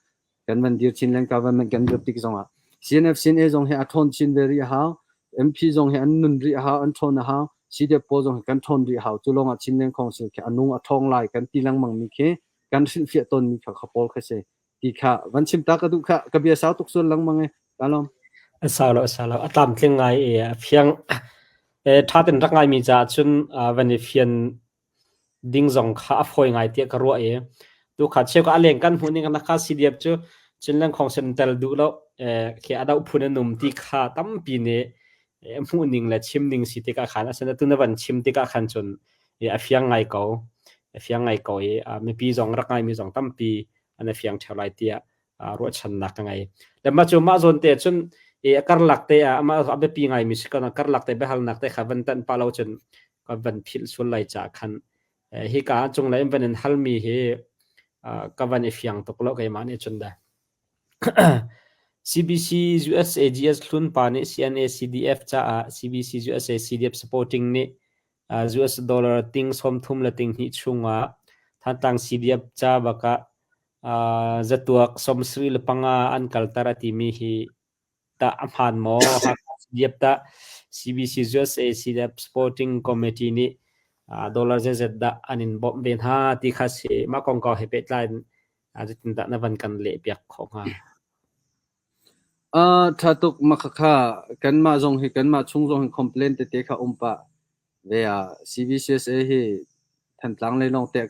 kan van dir Chinland government kan dir tik zongah CNF CNA zong hi a ṭhawn chin ve rih a hau. MP zong hi an nun rih a hau, an ṭhawn a hau. CDF pawl zong hi kan ṭhawn rih a hau. Cu lawngah Chinland Council khi a nung a ṭhawng lai kan ti lengmang mi khi kan hrilhfiah tawnmi kha kha pawl kha si ti kha van chim ta ka duh kha ka bia sau tuk sual lengmang e ka lawm. A sau lo, a sau lo, a tlamtling ngai i a fiang e ṭha ten rak ngaimi caah cun van i fian ding zong kha a fawi ngai tiah ka ruah i tu kha cheu ka a leng kan hmuh ning na kha CDF cu Chinland Khawngsen tel duh lo khi a doh phun an um ti kha tampi nih hmuh ning le chim ning si tikah khan asina tu na van chim tikah khan cun a fiang ngai ko, a fiang ngai ko i mipi zong rak ngaimi zong tampi an i fiang ṭheo lai tiah ruahchannak ka ngei. Le mah cu mah zawn te cun i a karlak te ah amah a biapi ngaimi si ko karlak te biahalnak te kha van tanh pa lo cun ka van philh sual lai caah khan hika cunglei in van in halmi hi ka van i fiang tuk lo keimah nih cun dah. CBC USAGS hlun pa nih CNA CDF caah CBC USA CDF supporting nih US dollar ting 32 chungah Thantlang CDF ca bakah zatuak 75 an kalter a timi hi tah a hmaan maw? Hakha CDF tah CBC USA CDF Sporting Committee nih dollar zeizat dah an in bawmh ve hna ti kha si. Mah kongkau he pehtlai in zeitindah na van kan lehpiak khawh hnga? Ṭha tuk mah khakha kanmah zong hi kanmah chung zong hi complain tete kha um pah ve ah CBCUSA hi Thantlang lei lawng te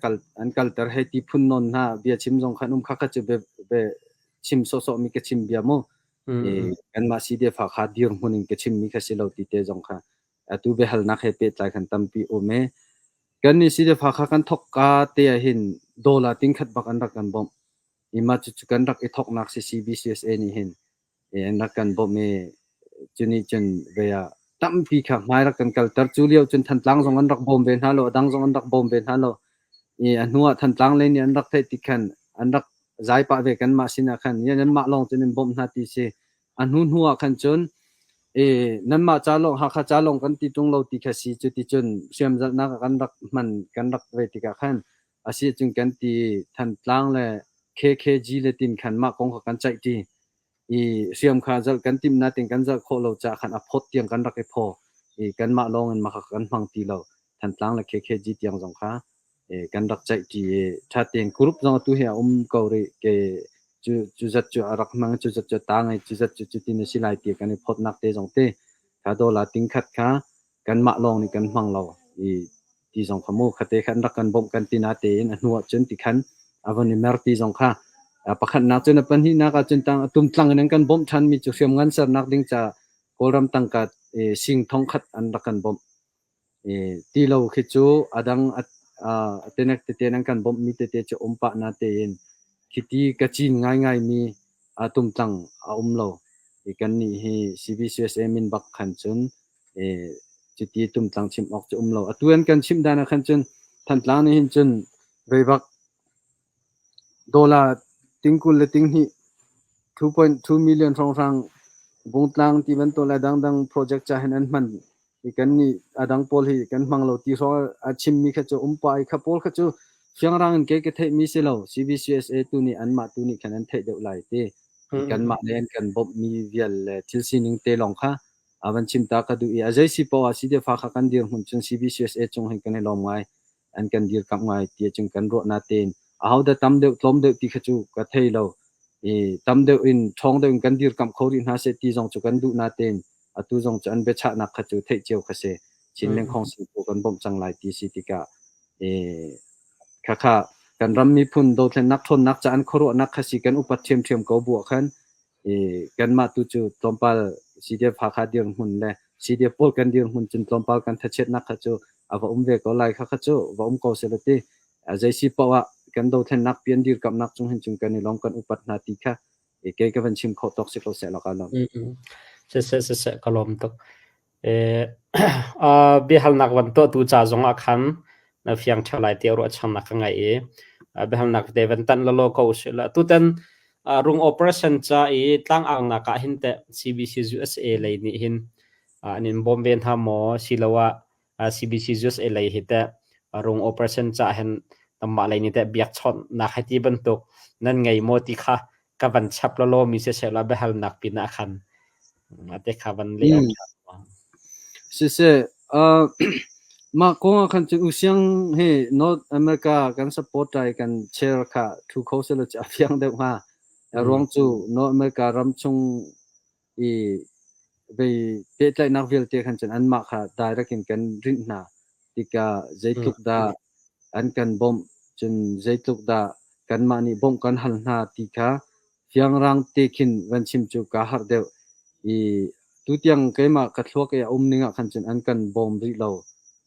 an kalter hei ti phun nawn hna bia chim zong khan um khakha cu bia chim sawhsawh mi ka chim bia mu. Kanmah CDF Hakha dirhmun in ka chim mi kha si lo ti te zong kha atu biahalnak he pehtlai khan tampi um i kan nih CDF Hakha kan thok ka te ah hin dollar tingkhat bak an rak kan bawmh. I mah cucu kan rak i thoknak si CBCUSA nih hin an rak kan bawmh i cu nih cun vei ah tampi kha hmai rak kan kalter. Cu lio cun Thantlang zong an rak bawm ve hna lo, a dang zong an rak bawm ve hna lo. I a hnu ah Thantlang lei nih an rak theih tik khan an rak zai pah ve kanmah sinah khan nanmah lawng cun in bawmh hna ti si. A hnu hnu ah khan cun i nanmah ca lawng Hakha ca lawng kan ti ṭung lo ti kha si. Cu ti cun hriamzalhnak ah kan rak hman kan rak ve tikah khan a si ahcun kan ti Thantlang le KKG le tin khan mah kong kha kan ceihṭi i hriam kha zalh kan timh nain kan zalh khawh lo caah khan a phawt tiang kan rak i phaw i kanmah lawng in mah kha kan hmang ti lo. Thantlang le KKG tiang zong kha kan rak ceihṭi i ṭha tein group zong atu hi a um ko rih. Ke cu cu zat cu a rak hmang cu zat cu a tang i cu zat cu cutin a si lai ti kan i phawtnak te zong te kha dollar tingkhat kha kanmah lawng nih kan hmang lo i ti zong kha mu khate khan rak kan bawmh kan ti na tein a hnu ah cun ti khan a von i mer ti zong kha pakhatnak cun a pahnihnak ah cun tang tumtlang in an kan bawmh ṭhan mi cu hriamngan sernak ding ca Kawlram tangka sing thongkhat an rak kan bawmh i ti lo khi cu a dang a tenek tete an kan bawmh mi tete cu um pah na tein khiti ka cin ngaingai mi a tumtlang a um lo i kannih hi CBCUSA min bak khan cun cuti tumtlang chim awk cu um lo. Atu an kan chimh dan ah khan cun Thantlang nih hin cun veivak dollar ting 20 le ting 2 2.2 million hrawnghrang Bungtlang ti bantuk le dangdang project ca hin an hman i kan nih a dang pawl hi kan hmang lo ti hrawng a chimmi kha cu um pah i kha pawl kha cu fiangrang in kei ka theihmi si lo. CBCUSA tu nih anmah tu nih khan an theih deuh lai ti. Kanmah le an kan bawmhmi vial le thil sining te lawng kha a van chim ta ka duh i a zei si poah ah CDF kha kan dirhmun cun CBCUSA cung hin kan i lawm ngai an kan dirkamh ngai ti cun kan ruah na tein ahodah tam deuh tlawm deuh ti kha cu ka thei lo i tam deuh in ṭhawng deuh in kan dirkamh kho rih hna seh ti zong cu kan duh na tein. Atu zong cu an biachahnak kha cu theih cio kha si. Chinland Council tu kan bawmh cang lai ti si tikah khakha kan ram miphun dothlennak ṭhawnnak ca an khuaruahnak kha si kan upat ṭhiamṭhiam ko bu ah khan kanmah tu cu tlawmpal CDF Hakha dirhmun le CDF pawl kan dirhmun cun tlawmpal kan thachiatnak kha cu a va um ve ko lai kha kha cu va um ko seh ti zei si paoh ah kan dothlennak pi an dirkamhnak cung hin cun kan i lawm kan upat hna ti kha kei ka van chim khawh tawk si ko seh la ka lawm. Siseh siseh ka lawm tuk. Biahalnak van tuahtu ca zongah khan na fiang ṭheo lai tiah ruahchannak ka ngei i biahalnak te van tanh lawlaw ko usih law tutan rung operation ca i tlangaunak ah hin teh CBC USA lei nih hin an in bawm ve hna maw siloah CBC USA lei hi teh rung operation ca hin nanmah lei nih teh biakchawnhnak hei ti bantuk nan ngei maw ti kha ka van chap lawlaw mi siseh law biahalnak pin ah khan te kha van leh awk Siseh, mah kong ah khan cun Usiang hi North America kan support i kan chair kha thu kho selaw a fiang deuh hnga. A ruang cu North America ram chung i vei pehtlaihnak vialte khan cun anmah kha direct in kan rinh hna tikah zeitluk dah an kan bawmh cun zeitluk dah kanmah nih bawmh kan hal hna ti kha fiangrang te khin van chim cu kaa harh deuh i tutiang keimah ka thluak i a um ning ah khan cun an kan bawm rih lo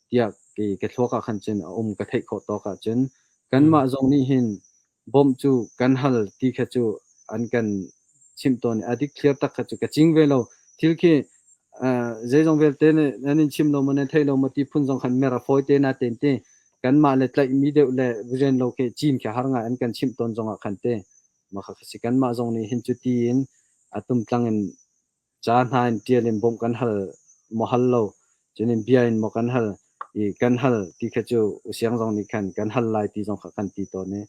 tiah kei ka thluak ah khan cun a um ka theih khawh tawk ahcun kanmah zong nih hin bawmh cu kan hal ti kha cu an kan chimh tawn i a dikthliar tak kha cu ka cing ve lo. Thil khi zeizong vialte nih nan in chim lo maw nan thei lo maw ti phun zong khan mer a fawi te na ten ti kanmah le tlaihmi deuh le rian lo khi cin khi har ngai an kan chimh tawn zong ah khan te mah kha si kanmah zong nih hin cu ti in a tumtlang in ca hna in ṭial in bawmh kan hal maw hal lo cun in bia in maw kan hal i kan hal ti kha cu usiang zong nih khan kan hal lai ti zong kha kan ti tawn i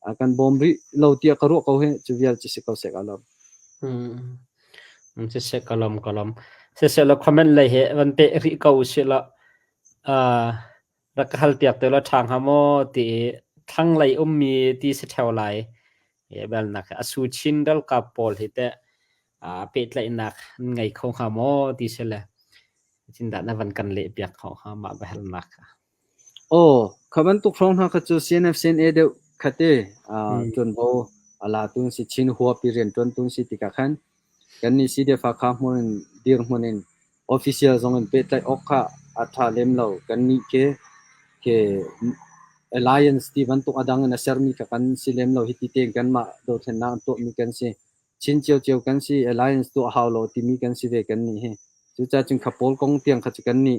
a kan bawm rih lo tiah ka ruah ko hi cu vial cu si ko seh ka lawm. Siseh ka lawm ka lawm. Siseh la comment lei he van pe rih ko usih la rak ka hal piak te la ṭha hnga maw ti i thlanglei ummi ti si ṭheo lai. Belnak a su chin ralkap pawl hi teh pehtlaihnak an ngei kho hnga maw ti si le cindah na van kan leh piak kho hnga mah biahalnak kha. Aw, kha bantuk hrawng hna kha cu CNF CNA deuh kha te ṭuanvo a latu an si Chin huap i rianṭuantu an si tikah khan kannih CDF Hakha hmun in dirhmun in official zong in pehtlaih awk kha a ṭha lem lo. Kannih khi khi alliance ti bantuk a dang in a sermi kha kan si lem lo. Hiti tein kanmah dothlennak an tuahmi kan si. Chin ciocio kan si, alliance tuah hau lo timi kan si ve kannih hi. Cucaah cun kha pawl kong tiang kha cu kannih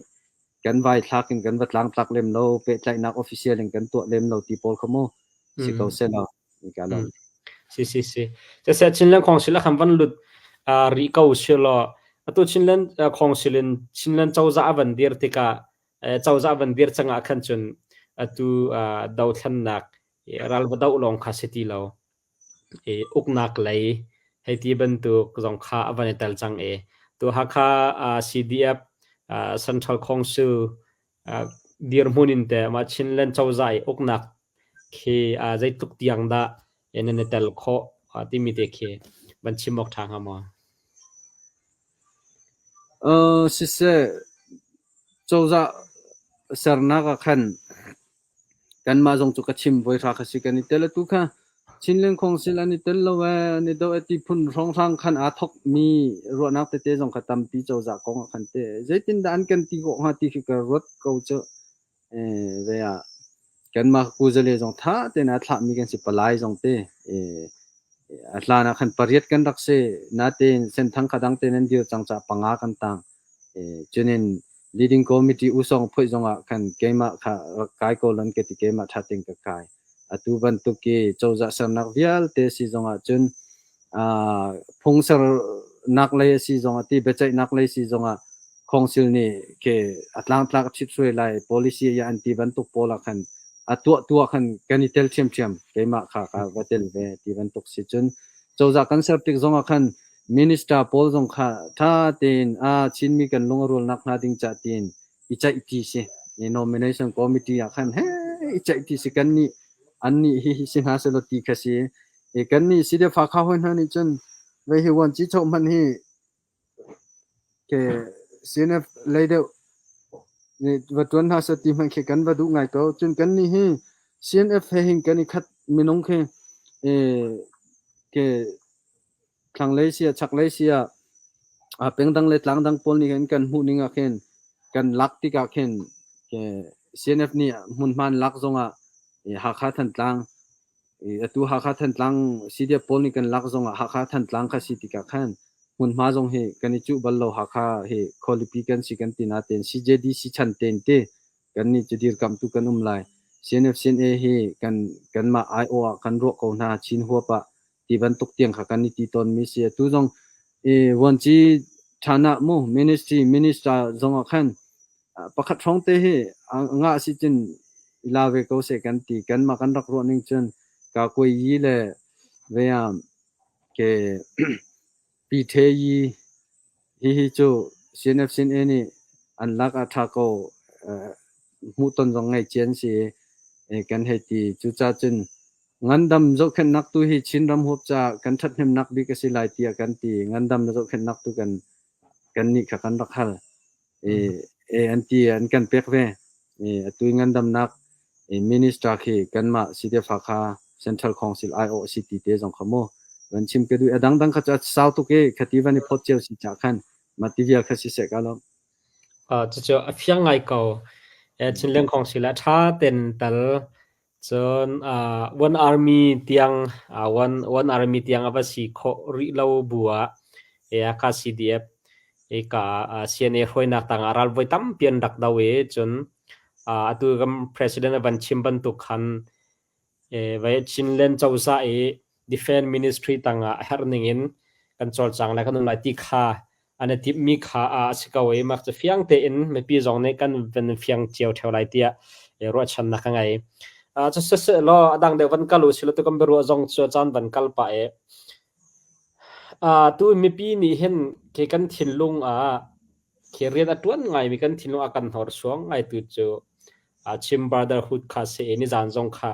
kan vai thlak in kan va tlangtlak lem lo, pehtlaihnak official in kan tuah lem lo ti pawl kha mu si ko seh law. Si si si. Siseh Chinland Council a khan van lut rih ko si law atu Chinland Council in Chinland cozah a van dir tikah cozah van dir cangah khan cun atu dothlennak ral va doh lawng kha si ti lo. Uknak lei hei ti bantuk zong kha a van i tel cang i tu Hakha CDF Central Council dirhmun in teh mah Chinland cozah i uknak khi zeitluk tiang dah nan i tel khawh timi te khi van chim awk ṭha hnga maw? Siseh, cozah sernak ah khan kanmah zong cu ka chim voihra kha si kan i tel. Atu kha Chinland Council an i tel lo ee, an i doh ee ti phun hrawnghrang khan aa thawkmi ruahnak tete zong kha tampi cozah kong ah khan te zeitindah an kan ti khawh hnga ti khi ka ruat ko cu. Ve ah kanmah kuzale zong tha tein aa thlahmi kan si palai zong te a hlan ah khan pariat kan rak si natein senthang kha dang tein an dir cang caah panga kan tang cunin leading committee usong phoih zong ah khan keimah kha rak kai ko lan ka ti keimah tha tein ka kai atu bantuk i cozah sernak vialte si zong ah cun phung sernak lei a si zong ah ti biaceihnak lei si zong ah council nih ke a tlangtlak a ṭhithruai lai policy ya an ti bantuk pawl ah khan a tuah tu ah khan kan i tel ṭhiamṭhiam keimah kha ka va tel ve ti bantuk si cun cozah kan ser tik zong ah khan minister pawl zong kha ṭha tein a Chinmi kan lung a rualnak hnga ding ca tiin i ceih ti si nomination committee ah khan he i ceih ti si kan nih an nih hi hi si hna selaw ti kha si i kan nih si de fa kha hoi hna nih cun vei hi wan chi cho hman hi. Ke CNF lei deuh nih va ṭuan hna seh ti hmanh khi kan va duh ngai ko. Cun kannih hi CNF he hin kan i khat minung khi ke thlanglei si ah chaklei si ah pengdang le tlangdang pawl nih khin kan hmuh ning ah khin kan lak tikah khin ke CNF nih hmunhma an lak zongah Hakha Thantlang atu Hakha Thantlang CDF pawl nih kan lak zongah Hakha Thantlang kha si tikah khan hmunhma zong hi kan i cuh bal lo. Hakha hi khualipi kan si kan ti nain CJDC chan tein ti kannih cu dirkamhtu kan um lai. CNF CNA hi kan kanmah aiawh ah kan ruah ko hna Chin huap ah ti bantuk tiang kha kan i ti tawnmi si. Atu zong i vuanci ṭhan ah mu ministry minister zong ah khan pakhat hrawng te hi ngah si cun i la ve ko seh kan ti. Kanmah kan rak ruah ning cun ka kuai yi le ve ah ke Pi The Yi hihi cu CNF CNA nih an lak ah ṭha ko hmuhton zong ngei cia an si i kan hei ti. Cucaah cun ngandam zohkhenhnak tu hi Chinram huap caah kan ṭhathnemnak bik a si lai tiah kan ti. Ngandam zohkhenhnak tu kan kannih kha kan rak hal. An ti an kan pek ve. Atu i ngandamnak minister khi kanmah CDF Hakha Central Council aiawh a si ti te zong kha mu van chim ka duh. A dangdang kha cu a sau tuk i khati van i phawt cio si cah khan mah ti vial kha siseh ka lawm. Cucu a fiang ngai ko. Chinland Council ah ṭha ten tal cun one army tiang one army tiang a va si khawh rih lo bu ah Hakha CDF hika CNA hruainak tangah ral voi tampi an rak do i cun atu kan president a van chim bantuk khan Chinland cozah i Defense Ministry tangah a herh ning in kan cawlcang lai kan um lai ti kha an i timhmi kha a si ko i mah cu fiang tein mipi zong nih kan van fiang cio ṭheo lai tiah ruahchannak ka ngei. Cusisehlaw a dang deuh van kal u sila tu kan biaruah zong cu caan van kal pah i tu mipi nih hin khi kan thinlung ah khi rian a ṭuan ngaimi kan thinlung a kan hnorsuang ngaitu cu Chin Brotherhood kha si i nizan zong kha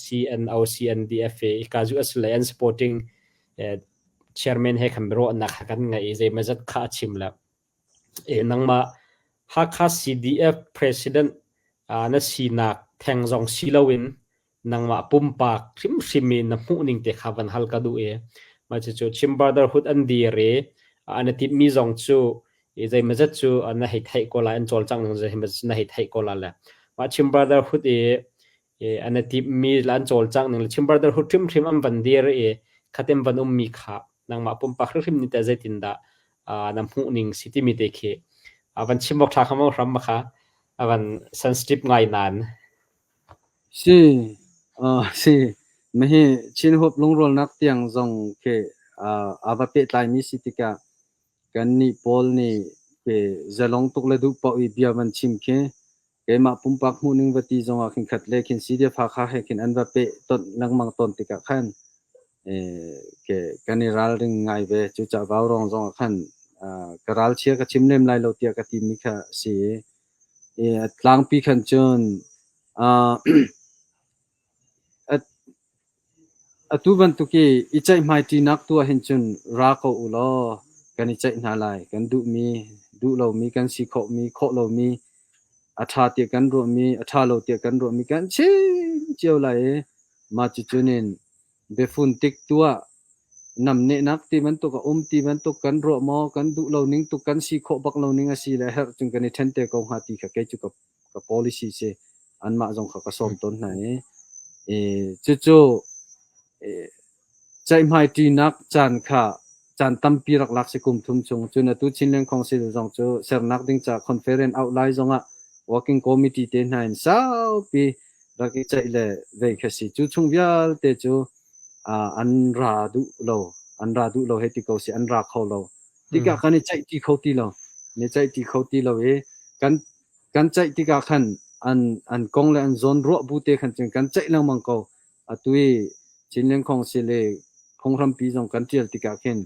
CNO CNDF hika US lei an supporting chairman he khan biaruahnak kha kan ngei i zeimawzat kha a chim le nangmah Hakha CDF president na sinak theng zong si loin nangmah pumpak hrimhrim in na hmuhning te kha van hal ka duh i mah cucu Chin Brotherhood an dir i an i timhmi zong cu zeimawzat cu na hei theih ko lai an cawlcangh ning zeimawzat na hei theih ko lai le mah Chin Brotherhood i an i timhmi le an cawlcangh ning le Chin Brotherhood hrimhrim an van dir i khatin van ummi kha nangmah pumpak hrimhrim nih teh zeitindah na hmuh ning si timi te khi van chim awk ṭha kha maw hram kha a van sensitive ngai nain. Si, si. Mahi Chin huap lungrualnak tiang zong khi aa va pehtlaimi si tikah kannih pawl nih ke zalong tuk le duh paoh i bia van chim khi keimah pumpak hmuhning va ti zongah khin khat le khin CDF Hakha he khin an va peh tonh lengmang tawn tikah khan ke kan i ralring ngai ve. Cucaah vaurawng zongah khan ka ralchia ka chim lem lai lo tiah ka timi kha a si i a tlangpi khan cun atu bantuk i i ceihmaiṭinak tu ahhin cun ra ko u law kan i ceih hna lai. Kan duhmi, duh lomi, kan si khawhmi, khawh lomi, a ṭha tiah kan ruahmi, a ṭha lo tiah kan ruahmi kan chim cio lai i mah cucun in biafun tik tuah namnehnak ti bantuk a um ti bantuk kan ruah maw, kan duh lo ning tuk, kan si khawh bak lo ning a si le herh cun kan i ṭhen te ko hnga ti kha kei cu ka ka policy si. Anmah zong kha ka sawm tawn hna i cucu ceihmaiṭinak caan kha caan tampi rak lak si kum thum chung. Cun atu Chinland Council zong cu sernak ding ca conference auh lai zongah working committee te hna in saupi rak i ceih le vei kha si. Cu chung vialte cu an ra duh lo, an ra duh lo hei ti ko si, an ra kho lo. Tikah kan i ceih ti kho ti lo. Kan i ceih ti kho ti lo i kan kan ceih tikah khan an an kong le an zawn ruah bu te khan cun kan ceih lengmang ko. Atu i Chinland Council i phunghrampi zong kan ṭial tikah khin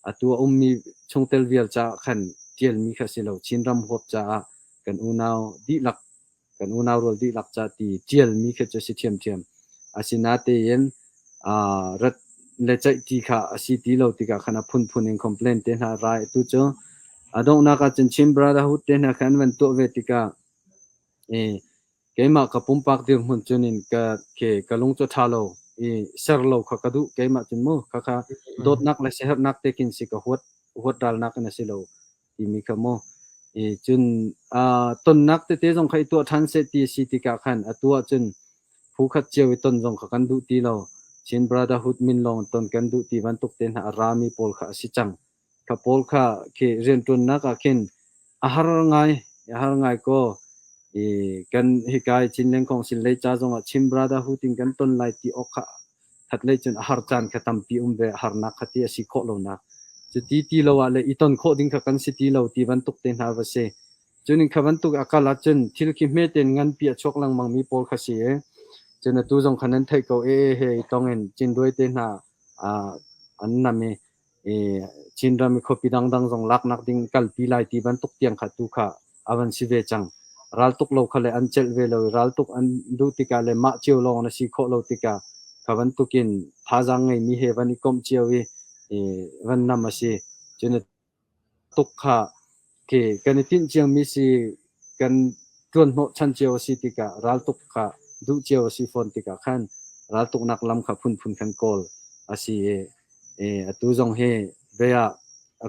atu a ummi chungtel vial caah khan ṭialmi kha si lo. Chinram huap caah kan unau dihlak kan unau rual dihlak ca ti ṭialmi khi cu a si ṭhiamṭhiam. Asinatein rat le ceih ti kha a si ti lo tikah khan a phunphun in complain te hna rai. Atu cu A donghnak ah cun Chin Brotherhood te hna kha an van tuah ve tikah keimah ka pumpak dirhmun cun in ka ke ka lung cu ṭha lo i ser lo kha ka duh keimah cun mu khakha dawtnak le siaherhnak te khin si ka huat huat ralnak in a si lo timi kha mu i cun tonnak tete zong kha i tuah ṭhan seh ti a si tikah khan atu ahcun phu khat cio i ton zong kha kan duh ti lo. Chin Brotherhood min lawng ton kan duh ti bantuk te hna a rami pawl kha a si cang. Kha pawl kha khi rianṭuannak ah khin a har ngai, a har ngai kaw i kan hika i Chinland Council lei ca zongah Chin Brotherhood in kan ton lai ti awk kha khat lei cun a har caan kha tampi um ve, harnak kha ti a si khawh lonak. Cuti ti lo ah le i ton khawh ding kha kan si ti lo ti bantuk te hna va si. Cun kha bantuk a kal ahcun thil khi hme tein nganpi a chuak lengmang mi pawl kha si i cun atu zong kha nan theih ko e he i tong in Cinduai te hna an nam i Chinram i khuapi dangdang zong laknak ding kalpi lai ti bantuk tiang kha tu kha a van si ve cang. Raltuk lo kha le an celh ve lo i raltuk an duh tikah le mah cio lawng na si khawh lo tikah kha bantukin thazaang ngeimi he van i komh cio i van nam a si. Cun tuk kha khi kan i tinh ciami si kan ṭuan hnawhchan cio a si tikah raltuk kha duh cio a si fawn tikah khan raltuknak lam kha phunphun kan kawl a si i atu zong hi ve ah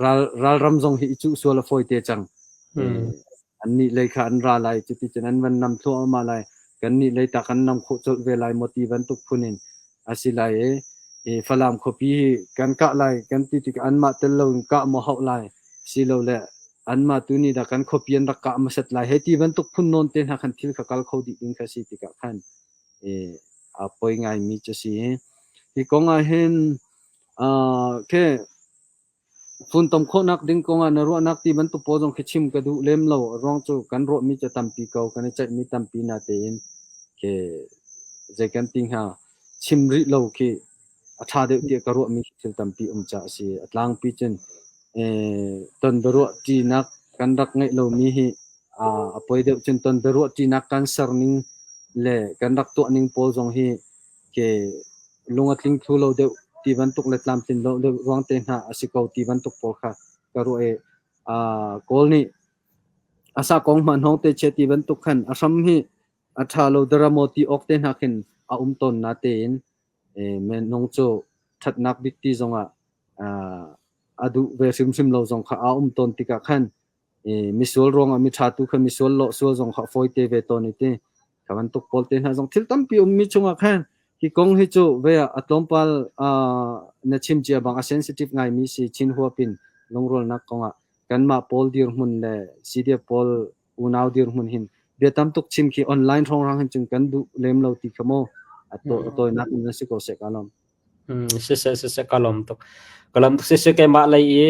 ral ralram zong hi i cuh sual a fawi te cang. Annih lei kha an ra lai, cuticun an van nam thluahmah lai. Kannih lei tah kan nam khawh colh ve lai maw ti bantuk phun in a si lai i Falam khuapi hi kan kah lai kan ti tikah anmah tel loin kah maw hauh lai silole anmah tu nih dah kan khuapi an rak kah hmasat lai hei ti bantuk phun nawn te hna khan thil kha kal kho dih ding kha si tikah khan a poi ngaimi cu si. Hi kong ah hin khi Funtom khawhnak ding kongah na ruahnak ti bantuk pawl zong khi chim ka duh lem lo. A ruang cu kan ruahmi cu tampi ko, kan i ceihmi tampi natein khi zei kan ti hnga, chim rih lo khi a ṭha deuh tiah ka ruahmi thil tampi um caah a si. A tlangpi cun ton biaruah ṭinak kan rak ngeih lomi hi a poi deuh cun ton biaruah ṭinak kan ser ning le kan rak tuah ning pawl zong hi khi lung a tling thlu lo deuh ti bantuk le tlamtlin lo deuh ruang te hna a si ko ti bantuk pawl kha ka ruah i Kawl nih a sa kong hmanh hong te che ti bantuk khan a hram hi a ṭha lo dara maw ti awk te hna khin a um tawn na tein minung cu ṭhatnak bik ti zongah a duh ve hrimhrim lo zong kha a um tawn tikah khan misual ruangah miṭha tu kha misual lawh sual zong kha fawi te ve tawn i ti kha bantuk pawl te hna zong thil tampi ummi chungah khan hi kong hi cu ve ah a tlawmpal na chim cia bang a sensitive ngaimi si Chin huapin lungrualnak kongah kanmah pawl dirhmun le CDF pawl unau dirhmun hin bia tam tuk chim khi online hrawnghrang hin cun kan duh lem lo ti kha mu a tawinak in na si ko seh ka lawm. Siseh siseh ka lawm tuk. Ka lawm tuk. Siseh keimah lei i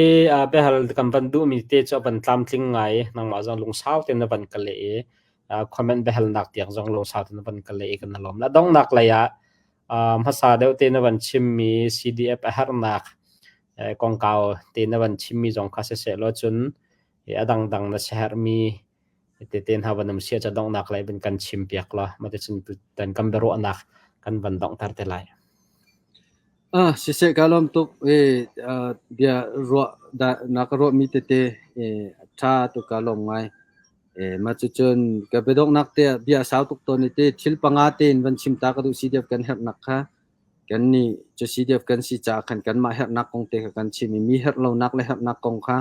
biahal kan van duhmi te cu a van tlamtling ngai. Nangmah zong lungsau tein na van ka leh i comment biahalnak tiang zong lungsau tein na van ka leh i kan lawm. A donghnak lei ah hmasa deuh te na van chimmi CDF a herhnak kongkau te na van chimmi zong kha siseh law cun a dangdang na siaherhmi tete hna van um sia ca donghnak lei van kan chim piak law mah cun tutan kan biaruahnak kan van donghter te lai. Ah, siseh ka lawm tuk e bia ruah da na ka ruah mi tete e tha tu ka lawm ngai e ma cu cun ka biadonghnak te bia sau tuk tawn i te thil panga te in van chim ta ka duh CDF kan herhnak kha kan nih cu CDF kan si caah khan kanmah herhnak kong te kha kan chim i mi herh lonak le herhnak kong kha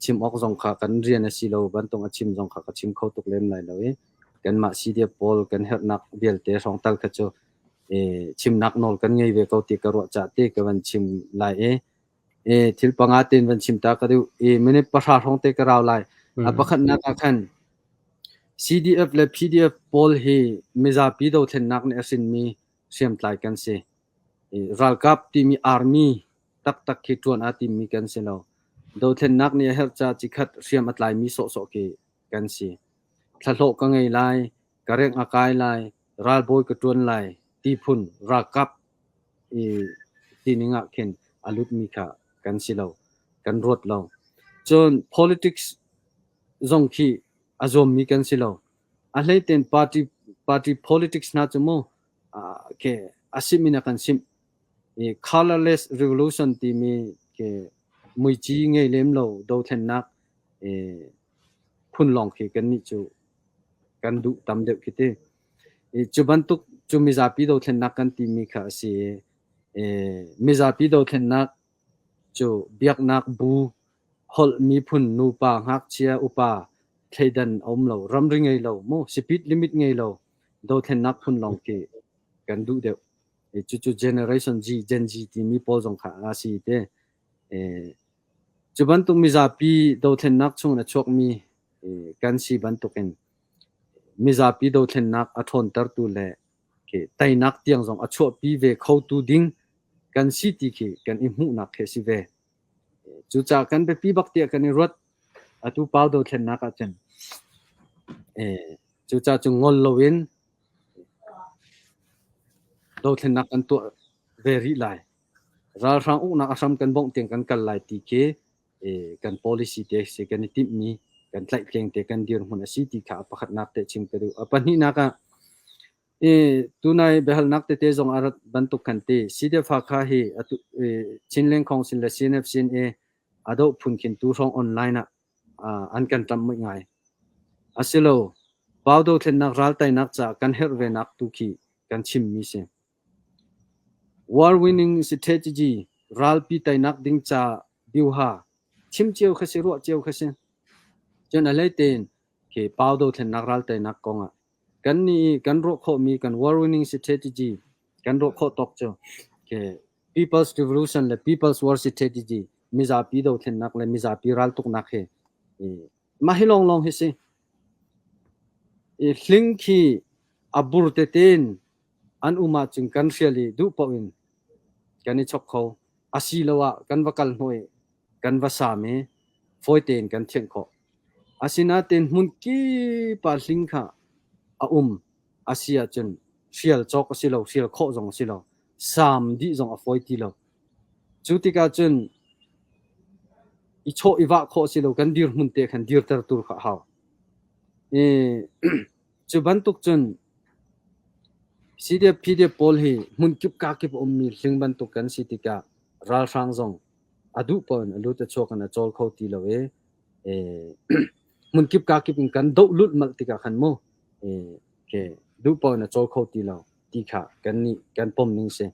chim awk zong kha kan rian a si lo bantuk a chim zong kha ka chim kho tuk lem lai lo i kanmah CDF pawl kan herhnak vialte hrawng tal kha cu chimnak nawl kan ngei ve ko ti ka ruah cah ti ka van chim lai i thil panga tein van chim ta ka duh i minute 10 hrawng te ka rau lai. A pakhatnak ah khan CDF le PDF pawl hi mizapi dothlennak nih a hrinmi hriamtlai kan si. Ralkap timi army taktak khi ṭuan aa timmi kan si lo. Dothlennak nih a herh caah cikhat hriam a tlaimi sawhsawh khi kan si. Thlahlawh ka ngei lai, ka rengh a kai lai, ralbawi ka ṭuan lai ti phun ralkap i sining ah khin a lutmi kha kan si lo, kan ruat lo. Cun politics zong khi a zuammi kan si lo. A hleitein party politics hna cu mu khi a simh in a kan simh. I colorless revolution timi khi muici ngei lem lo dothlennak. Phun lawng khi kannih cu kan duh tam deuh khi ti. Cu bantuk cu mizapi dothlennak kan timi kha a si i mizapi dothlennak cu biaknak bu, holh, miphun, nupa, ngakchia, upa thleidan a um lo, ramri ngei lo, mu speed limit ngei lo dothlennak phun lawng khi kan duh deuh. Cucu Generation G, Gen Z timi pawl zong kha a si te. Cu bantuk mizapi dothlennak chung in a chuakmi kan si bantukin mizapi dothlennak a ṭhawntertu le teinak tiang zong a chuahpi ve khotu ding kan si ti khi kan i hmuhnak khi a si ve. Cucaah kan biapi bak tiah kan i ruat. Atu pau dothlennak ahcun cucaah cu ngol loin dothlennak kan tuah ve rih lai. Ralhrang uknak a hram kan bongh tiang kan kal lai ti khi kan policy te si kan i timhmi kan tlaihtleng te kan dirhmun a si ti kha a pakhatnak te chim ka duh. A pahnihnak ah tunai biahalnak tete zong a rat bantuk khan ti CDF Hakha hi atu Chinland Council le CNF CNA a doh phun khin tu hrawng online ah an kan ṭamh muih ngai. Asilo, pau dothlennak ral teinak caah kan herh ve nak tu khi kan chimmi si. War winning strategy ralpi teinak ding ca biuha chim cio kha si ruah cio kha si. Cun a hlei tein khi pau dothlennak ral teinak kong ah kan nih i kan ruah khawhmi kan war winning strategy kan ruah khawh tawk cu khi People's Revolution le People's War strategy mizapi dothlennak le mizapi raltuknak hi mah hi lawnglawng hi si. I hling khi a bur tete in an um ahcun kan hrial i duh paoh in kan i chok kho. Asiloah kan va kal hnawh i kan va saam i fawi tein kan thianh khawh. Asinain hmun kip ah hling kha a um a si ahcun hrial cawk a si lo, hrial khawh zong a si lo, saam dih zong a fawi ti lo. Cu tikah cun i chawh i vah khawh a si lo, kan dirhmun te khan dirter tur kha a hau. I cu bantuk cun CDF PDF pawl hi hmunkip kakip a ummi hling bantuk kan si tikah ralhrang zong a duh paoh in a lut a chuak in a cawl kho ti lo i hmunkip kakip in kan doh lulhmalh tikah khan mu duh paoh in a cawl kho ti lo ti kha kan nih kan pom ning si.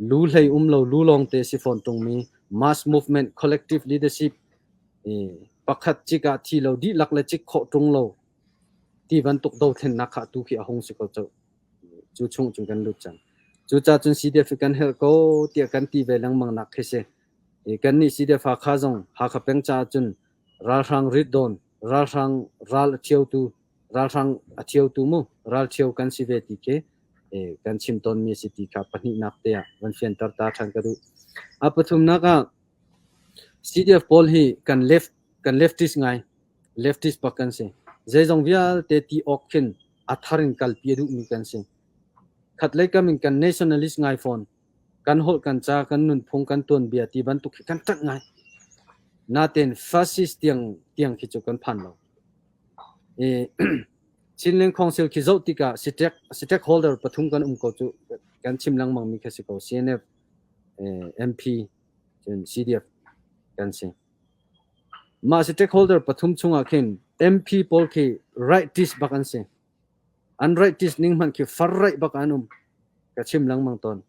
Lu hlei um lo lu lawngte si fawn ṭungmi mass movement collective leadership pakhat cik ah thi lo dihlak le cik khawh ṭung lo ti bantuk dothlennak kha atu khi a hung si ko cu. Cu chung cun kan lut cang. Cucaah cun CDF hi kan herh ko tiah kan ti ve lengmang nak khi si. Kannih CDF Hakha zong Hakha peng caah cun ralhrang rit dawn, ralhrang ral a ṭhiotu, ralhrang a ṭhiotu mu, ral ṭhio kan si ve ti khi kan chim tawnmi a si ti kha pahnihnak te ah van fianter ta ṭhan ka duh. A pathumnak ah CDF pawl hi kan left kan leftist ngai. Leftist bak kan si. Zeizong vialte ti awk khin a thar in kalpi a duhmi kan si. Khatlei kam in kan nationalist ngai fawn. Kan holh kan ca, kan nunphung, kan tuanbia ti bantuk khi kan ṭanh ngai. Natein fascist tiang tiang khi cu kan phan lo. I Chinland Council khi zoh tikah stakeholder pathum kan um ko cu kan chim lengmang mi kha si ko. CNF, MP, cun CDF kan si. Mah stakeholder pathum chungah khin MP pawl khi rightist bak an si. An rightist ning hmanh khi far right bak an um. Ka chim lengmang tawn.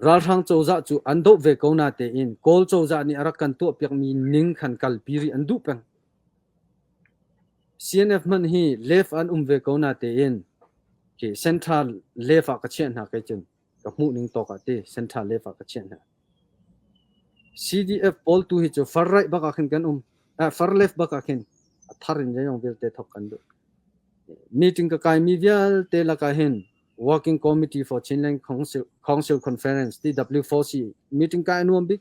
Ralhrang cozah cu an doh ve ko na tein Kawl cozah nih a rak kan tuahpiakmi ning khan kalpi rih an duh peng. CNF hmanh hi left an um ve ko na tein khi central left ah ka chiah hna kei cun. Ka hmuh ning tawk ah ti central left ah ka chiah hna. CDF pawl tu hi cu far right bak ah khin kan um. Far left bak ah khin a thar in zeizong vialte thok kan duh. Meeting ka kaimi vialte lakah hin Working Committee for Chinland Council, Council Conference TW4C meeting kai nuam bik.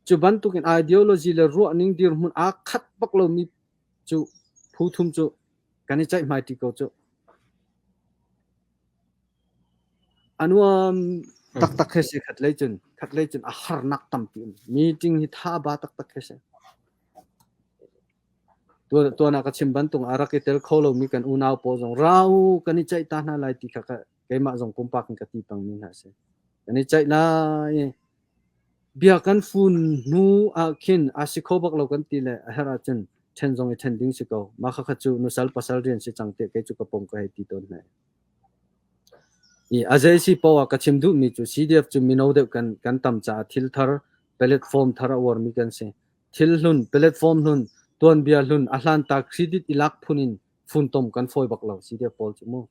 Cu bantuk in ideology le ruahning dirhmun aa khat bak lomi cu phu thum cu kan i ceihmai ṭi ko cu. A nuam taktak khi si khatlei cun khatlei cun a harnak tampi um. Meeting hi tha ba taktak khi si. Tuan ah ka chim bantuk a rak i tel kho lomi kan unau pawl zong ra u kan i ceih ta hna lai ti kha keimah zong pumpak in ka ti pengmi hna si. Kan i ceih lai. Bia kan fun hnu ah khin a si kho bak lo kan ti le a herh ahcun ṭhen zong i ṭhen ding si ko. Mah khakha cu nusal pasal rian si cang tiah kei cu ka pom ka hei ti tawn hna. I a zei si paoh ah ka chim duhmi cu CDF cu mino deuh kan kan tam caah thil thar platform thar a uarmi kan si. Thil hlun, platform hlun, tuanbia hlun, a hlan ta credit i lak phun in funtom kan fawi bak lo CDF pawl cu mu.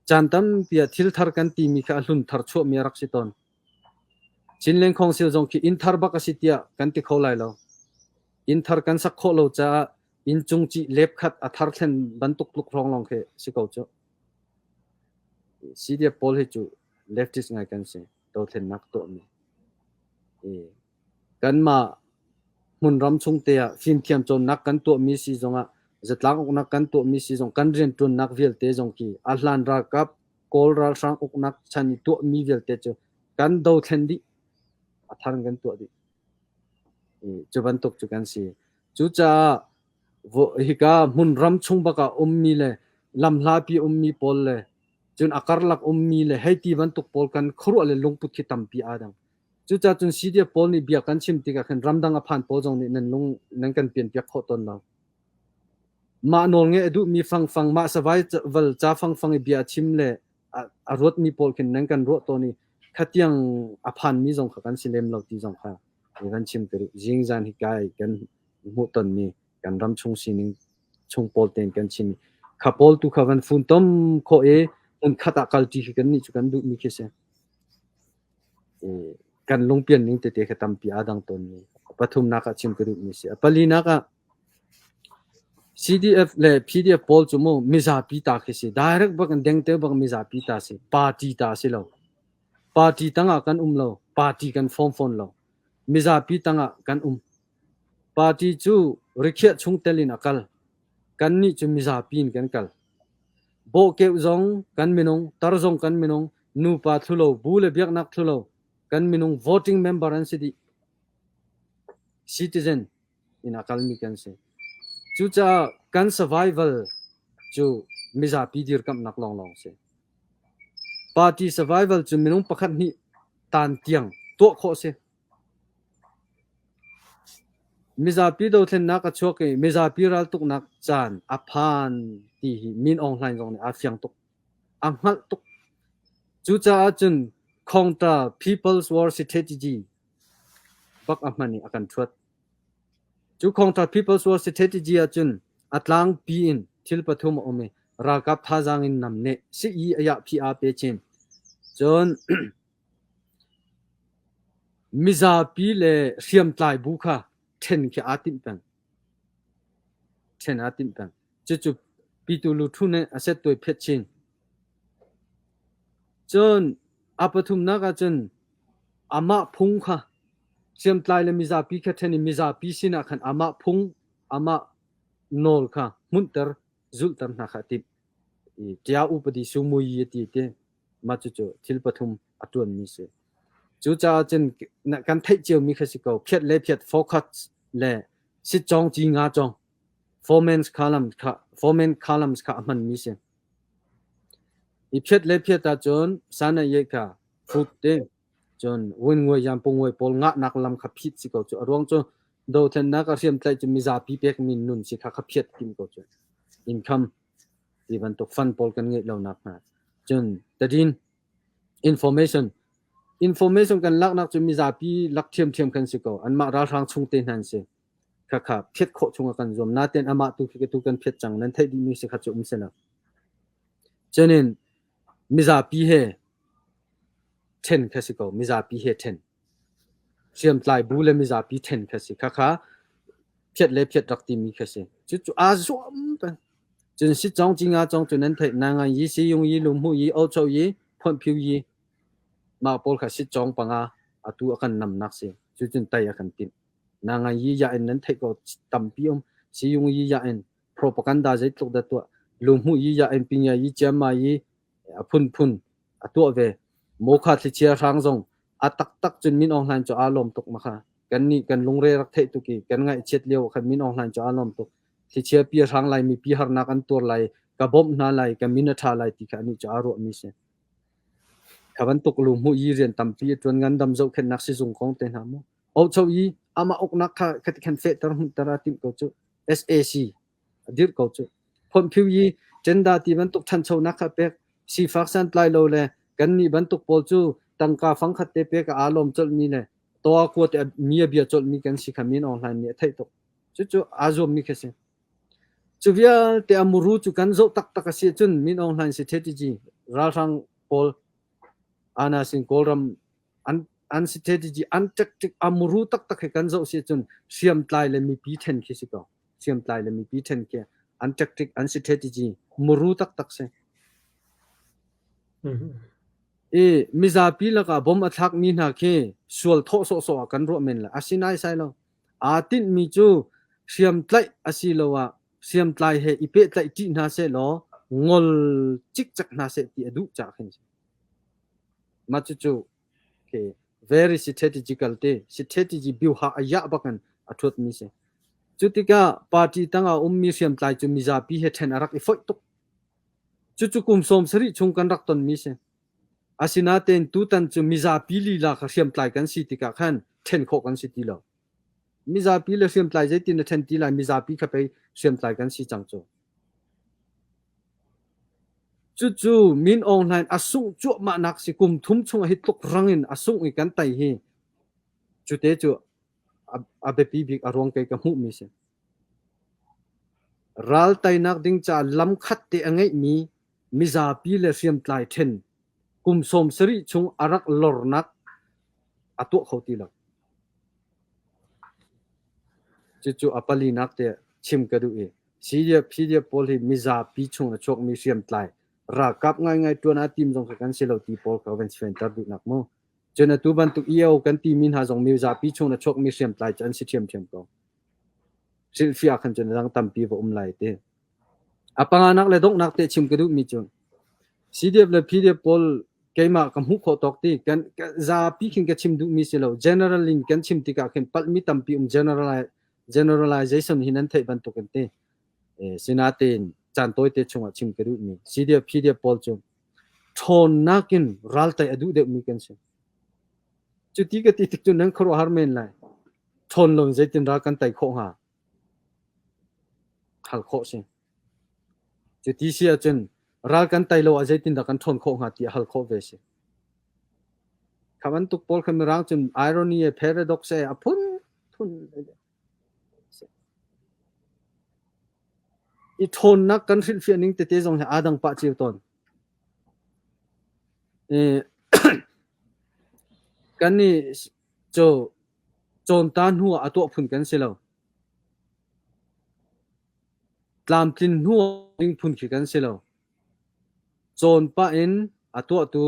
Caan tampi ah thil thar kan timi kha a hlun thar chuahmi a rak si tawn. Chinland Council zong khi inn thar bak a si tiah kan ti kho lai lo. Inn thar kan sak khawh lo caah inn cung cih lep khat a thar thlen bantuk tluk hrawng lawng khi si ko cu. CDF pawl hi cu leftist ngai kan si. Dothlennak tuahmi. Kanmah hmunram chung te ah fimthiam cawnnak kan tuahmi si zongah zatlang uknak kan tuahmi si zong kan rianṭuannak vialte zong khi a hlan ralkap Kawl ralhrang uknak chan i tuahmi vialte cu kan dothlen dih. A thar in kan tuah dih. Cu bantuk cu kan si. Cucaah hika hmunram chung bak ah ummi le lamhlapi ummi pawl le cun a karlak ummi le hei ti bantuk pawl kan khuaruah le lungput khi tampi aa dang. Cucaah cun CDF pawl nih bia kan chim tikah khin ramdang a phan pawl zong nih nan lung nan kan pianpiak khawh tawn lo. Mah nawlngeih a duhmi fangfang, mah survival ca fangfang i bia a chim le a ruatmi pawl khin nan kan ruah tawn i khatiang a phanmi zong kha kan si lem lo ti zong kha van chim ka duh. Zingzan hi kai kan hmuh tonmi kan ram chung sining chung pawl tein kan chim i kha pawl tu kha van funtom khawh i hmunkhat ah kalṭi khi kannih cu kan duhmi khi si. Kan lungpian ning tete kha tampi aa dang tawnmi pathumnak ah chim ka duhmi si. A palinak ah CDF le PDF pawl cu mu mizapi ta khi si. Direct bak in dengte bak mizapi ta si. Party ta si lo. Party tangah kan um lo. Party kan form fawn lo. Mizapi tangah kan um. Party cu rikhiah chung tel in a kal. Kannih cu mizapi in kan kal. Bawhkeuh zong kan minung, tar zong kan minung, nupa thlulo, bu le biaknak thlulo, kan minung voting member an si dih. Citizen in a kalmi kan si. Cucaah kan survival cu mizapi dirkamhnak lawnglawng si. Party survival cu minung pakhat hnih tan tiang tuah khawh si. Mizapi dothlennak a chuak i mizapi raltuknak caan a phan ti hi Min Aung Hlaing zong nih aa fiang tuk. A hngalh tuk. Cucaah cun Khongta People's War Strategy bak a hman i a kan ṭhuat. Cu Khongta People's War Strategy ahcun a tlangpi in thil pathum a um i ralkap thazaang in namneh, sii a yahphi aa pe chin. Cun mizapi le hriamtlai bu kha ṭhen khi aa timh peng. Ṭhen aa timh peng. Cucu Pitu Luthu nih a settuai phet chin. Cun a pathumnak ahcun amah phung kha hriamtlai le mizapi kha ṭhen i mizapi sinah khan amah phung, amah nawl kha hmunhter, zulhter hna kha a timh. I ṭia upadi sumuyi a ti ti. Mah cucu thil pathum a ṭuanmi si. Cucaah cun kan theih ciomi kha si ko. Phiat le phiat, focus le sitcawng ci nga cawng, foreman's column kha, foreman columns kha a hmanmi si. I phiat le phiat ahcun sana ye kha food te cun win nguai yan pungwai pawl ngahnak lam kha phit si ko cu. A ruang cu dothlennak a hriamtlaih cu mizapi pekmi nun si kha kha phiat tim ko cu. Income ti bantuk fund pawl kan ngeih lo nak hnga. Cun tadin information information kan laknak cu mizapi lak ṭhiamṭhiam kan si ko. Anmah ralhrang chung te hna an si. Khakha phiat khawh chung ah kan zuam. Natein amah tu khi tu kan phiat cang. Nan theih dihmi si kha cu um si lo. Cunin mizapi he ṭhen kha si ko. Mizapi he ṭhen. Hriamtlai bu le mizapi ṭhen kha si. Khakha phiat le phiat rak timi kha si. Cucu aa zuam peng. Cun si cong ci nga cong cu nan theih. Na ngan yi, si yung yi, lum hu yi, o cho yi, phonh phiu yi. Mah pawl kha si cong panga atu a kan namnak si. Cucun tai a kan timh. Na ngan yi ya in nan theih ko tampi um. Si yung yi ya in propaganda zeitluk dah tuah. Lum hu yi ya in pinya yi chiama yi a phunphun a tuah ve. Mokha thlichia hrang zong a taktak cun Min Aung Hlaing cu aa lawm tuk ma kha. Kannih kan lungre rak theih tuk i kan ngaihchiat lio khan Min Aung Hlaing cu aa lawm tuk. Thlichia pi a hrang lai, mipi harnak an tuar lai, ka bawmh hna lai, ka min a ṭha lai ti kha anih cu aa ruahmi si. Kha bantuk luhmuh i rian tampi a ṭuan ngandam zohkhenhnak sizung kong te hna mu. Ocho i amah uknak kha khati khan fehter hmunhter aa timh ko cu. SAC a dirh ko cu. Phonhphiu i gender ti bantuk ṭhanchonak kha pek sifak santlai lo le kannih bantuk pawl cu tangka fangkhat te pek ah aa lawm colhmi le toa kua te mi a bia colhmi kan si kha Min Aung Hlaing nih a theih tuk. Cucu aa zuammi khi si. Cu vialte a muru cu kan zoh taktak a si ahcun Min Aung Hlaing strategy ralhrang pawl ana sin Kawlram an an strategy an tactic a muru taktak he kan zoh si ahcun hriamtlai le mipi then khi si ko. Hriamtlai le mipi then khi an tactic an strategy muru taktak si. I mizapi lakah bom a thlakmi hna khi sual thawh sawhsawh ah kan ruah men lai. Asinain sai lo. Aa tinhmi cu hriamtlaih asiloah hriamtlai he i pehtlaih ṭi hna sehlaw ngol cikcek hna seh ti a duh caah khin a si. Mah cucu okay, very strategical te, strategy biuha a yah bakin a ṭhuatmi si. Cu tikah party tangah ummi hriamtlai cu mizapi he ṭhen a rak i foih tuk. Cucu kum 70 chung kan rak tonmi si. Asinain tutan cu mizapi lila kha hriamtlai kan si tikah khan ṭhen khawh kan si ti lo. Mizapi le hriamtlai zeitin na ṭhen ti lai mizapi kha pei hriamtlai kan si cang cu. Cucu Min Aung Hlaing a sungh cuahmahnak si kum thum chung ah hi tluk rang in a sungh i kan tei hi cute cu a biapi bik a ruang kei ka hmuhmi si. Ral teinak ding caah lam khat te a ngeihmi mizapi le hriamtlai ṭhen kum 70 chung a rak lornak a tuah kho ti lo. Cucu a palinak te chim ka duh i CDF, PDF pawl hi mizapi chung a chuakmi hriamtlai ralkap ngaingai ṭuan aa tim zong kha kan si lo ti pawl kha van fianter duhnak mu. Cun atu bantuk EO kan timi hna zong mizapi chung a chuakmi hriamtlai cu an si ṭhiamṭhiam ko. Hrilhfiah khan cun a dang tampi va um lai ti. A panganak le donghnak te chim ka duhmi cu CDF le PDF pawl keimah ka hmuh khawh tawk ti kan zapi khin ka chim duhmi si lo general in kan chim tikah khin palhmi tampi um generalization hi nan theih bantuk in ti sinatein caan tawite chungah chim ka duhmi CDF PDF pawl cu ṭhawnnak in raltai a duh deuhmi kan si. Cuti ka ti tik cu nan khuaruahhar men lai. Ṭhawn lo in zeitin ral kan tei khawh hnga? Hal khawh si. Cuti si ahcun ral kan tei lo ah zeitindah kan ṭhawn khawh hnga ti hal khawh ve si. Kha bantuk pawl kha mirang cun irony e paradox e a phun phun i ṭhawnnak kan hrilhfiah ning tete zong hi aa dang pah cio tawn. Kan nih cu cawnta hnu ah a tuah phun kan si lo. Tlamtlin hnu ding phun khi kan si lo. Cawn pah in a tuahtu,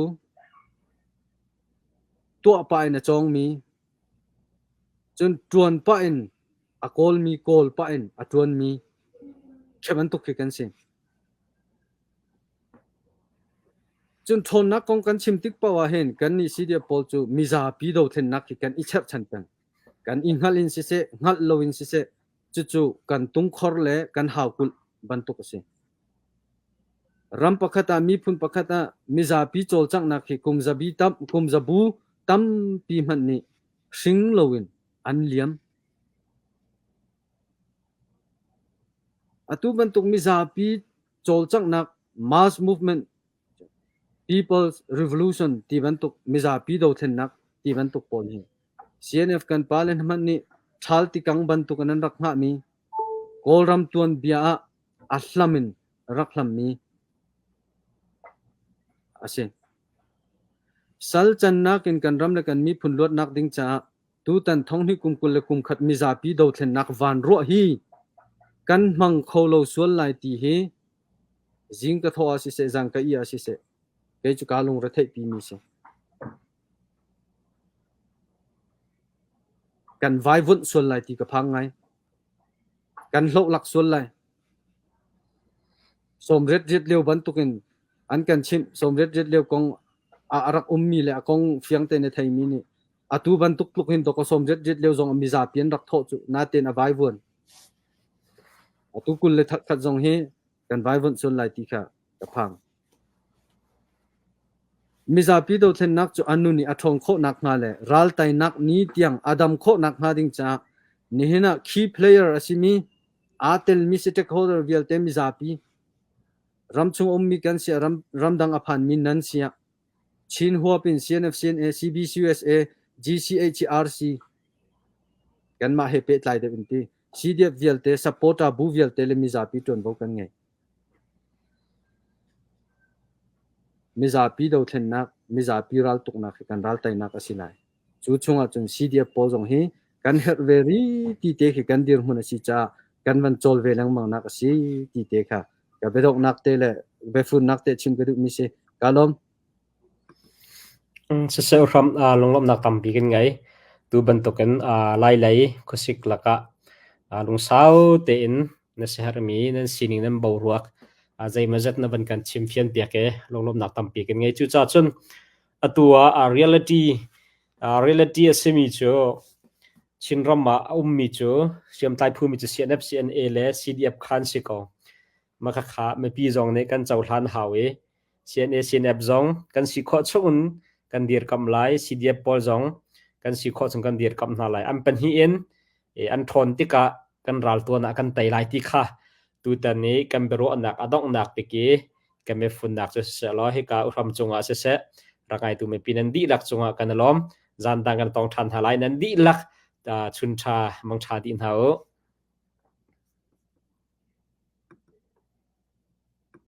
tuah pah in a cawngmi, cun ṭuan pah in a kawlmi, kawl pah in a ṭuanmi khi bantuk khi kan si. Cun ṭhawnnak kong kan chim tik paoh ah hin kannih CDF pawl cu mizapi dothlennak hi kan i cherhchan peng. Kan i hngalh in siseh, hngalh lo in siseh, cucu kan tungkhor le kan haukulh bantuk a si. Ram pakhat ah miphun pakhat ah mizapi cawlcanghnak hi kum zabi tam kum zabu tampi hmanh nih hring loin an liam. Atu bantuk mizapi cawlcanghnak mass movement People's Revolution ti bantuk mizapi dothlennak ti bantuk pawl hi CNF kan pale hmanh nih ṭhal tikang bantuk in an rak hngahmi Kawlram tuanbia ah a hlam in rak hlammi a si. Sal cannak in kan ram le kan miphun luatnak ding caah tutan thonghnih kum 21 mizapi dothlennak van ruah hi kan hmang kho lo sual lai ti hi zing ka thawh ah siseh zan ka ih ah siseh kei cu kaa lungre theihpi mi si. Kan vaivuanh sual lai ti ka phang ngai. Kan hlohlak sual lai. Sawmriat riat lio bantukin an kan chimh. Sawmriat riat lio kong ah a rak ummi le a kong fiang tein a theimi nih atu bantuk tluk hin dawkaw sawmriat riat lio zong ah mizapi an rak thawh cu natein a vaivuan. Atu 21 zong hi kan vaivuanh sual lai ti kha ka phang. Mizapi dothlennak cu a nun i a ṭhawn khawh nakhnga le ral teinak ni tiang a dam khawh nakhnga ding caah nihin ah key player a simi aa telmi stakeholder vialte mizapi ramchung ummi kan si ah ramdang a phanmi nan si ah Chin huap in CNF, CNA, CBCUSA, GCHRC kanmah he pehtlai deuh in ti CDF vialte supporter bu vialte le mizapi ṭuanvo kan ngei. Mizapi dothlennak, mizapi raltuknak hi kan ralteinak a si lai. Cu chungah cun CDF pawl zong hi kan herh ve rih ti te khi kan dirhmun a si caah kan van cawl ve lengmang nak a si ti te kha ka biadonghnak te le biafunnak te chim ka duhmi si. Ka lawm. Siseh hram lunglawmhnak tampi kan ngei. Tu bantukin Lailei khuasik lakah lungsau tein na siaherhmi nan sining nan boruak zeimawzat na van kan chimfian piak i lunglawmhnak tampi kan ngei. Cucaah cun atu ah reality reality a simi cu Chinram ah a ummi cu hriamtlai phumi cu CNF, CNA le CDF kha an si ko. Mah khakha mipi zong nih kan cohlan hau i CNA CNF zong kan si khawh chung in kan dirkamh lai. CDF pawl zong kan si khawh chung kan dirkamh hna lai. An pahnih in an ṭhawn tikah kan ral tuan ah kan tei lai ti kha tutan i kan biaruahnak a donghnak bik i kan biafunnak cu siseh law hika uhram cungah siseh rak ngaitu mipi nan dihlak cungah kan i lawm. Zan dang kan tong ṭhan hna lai. Nan dihlak chun ṭha mang ṭha dih hna u.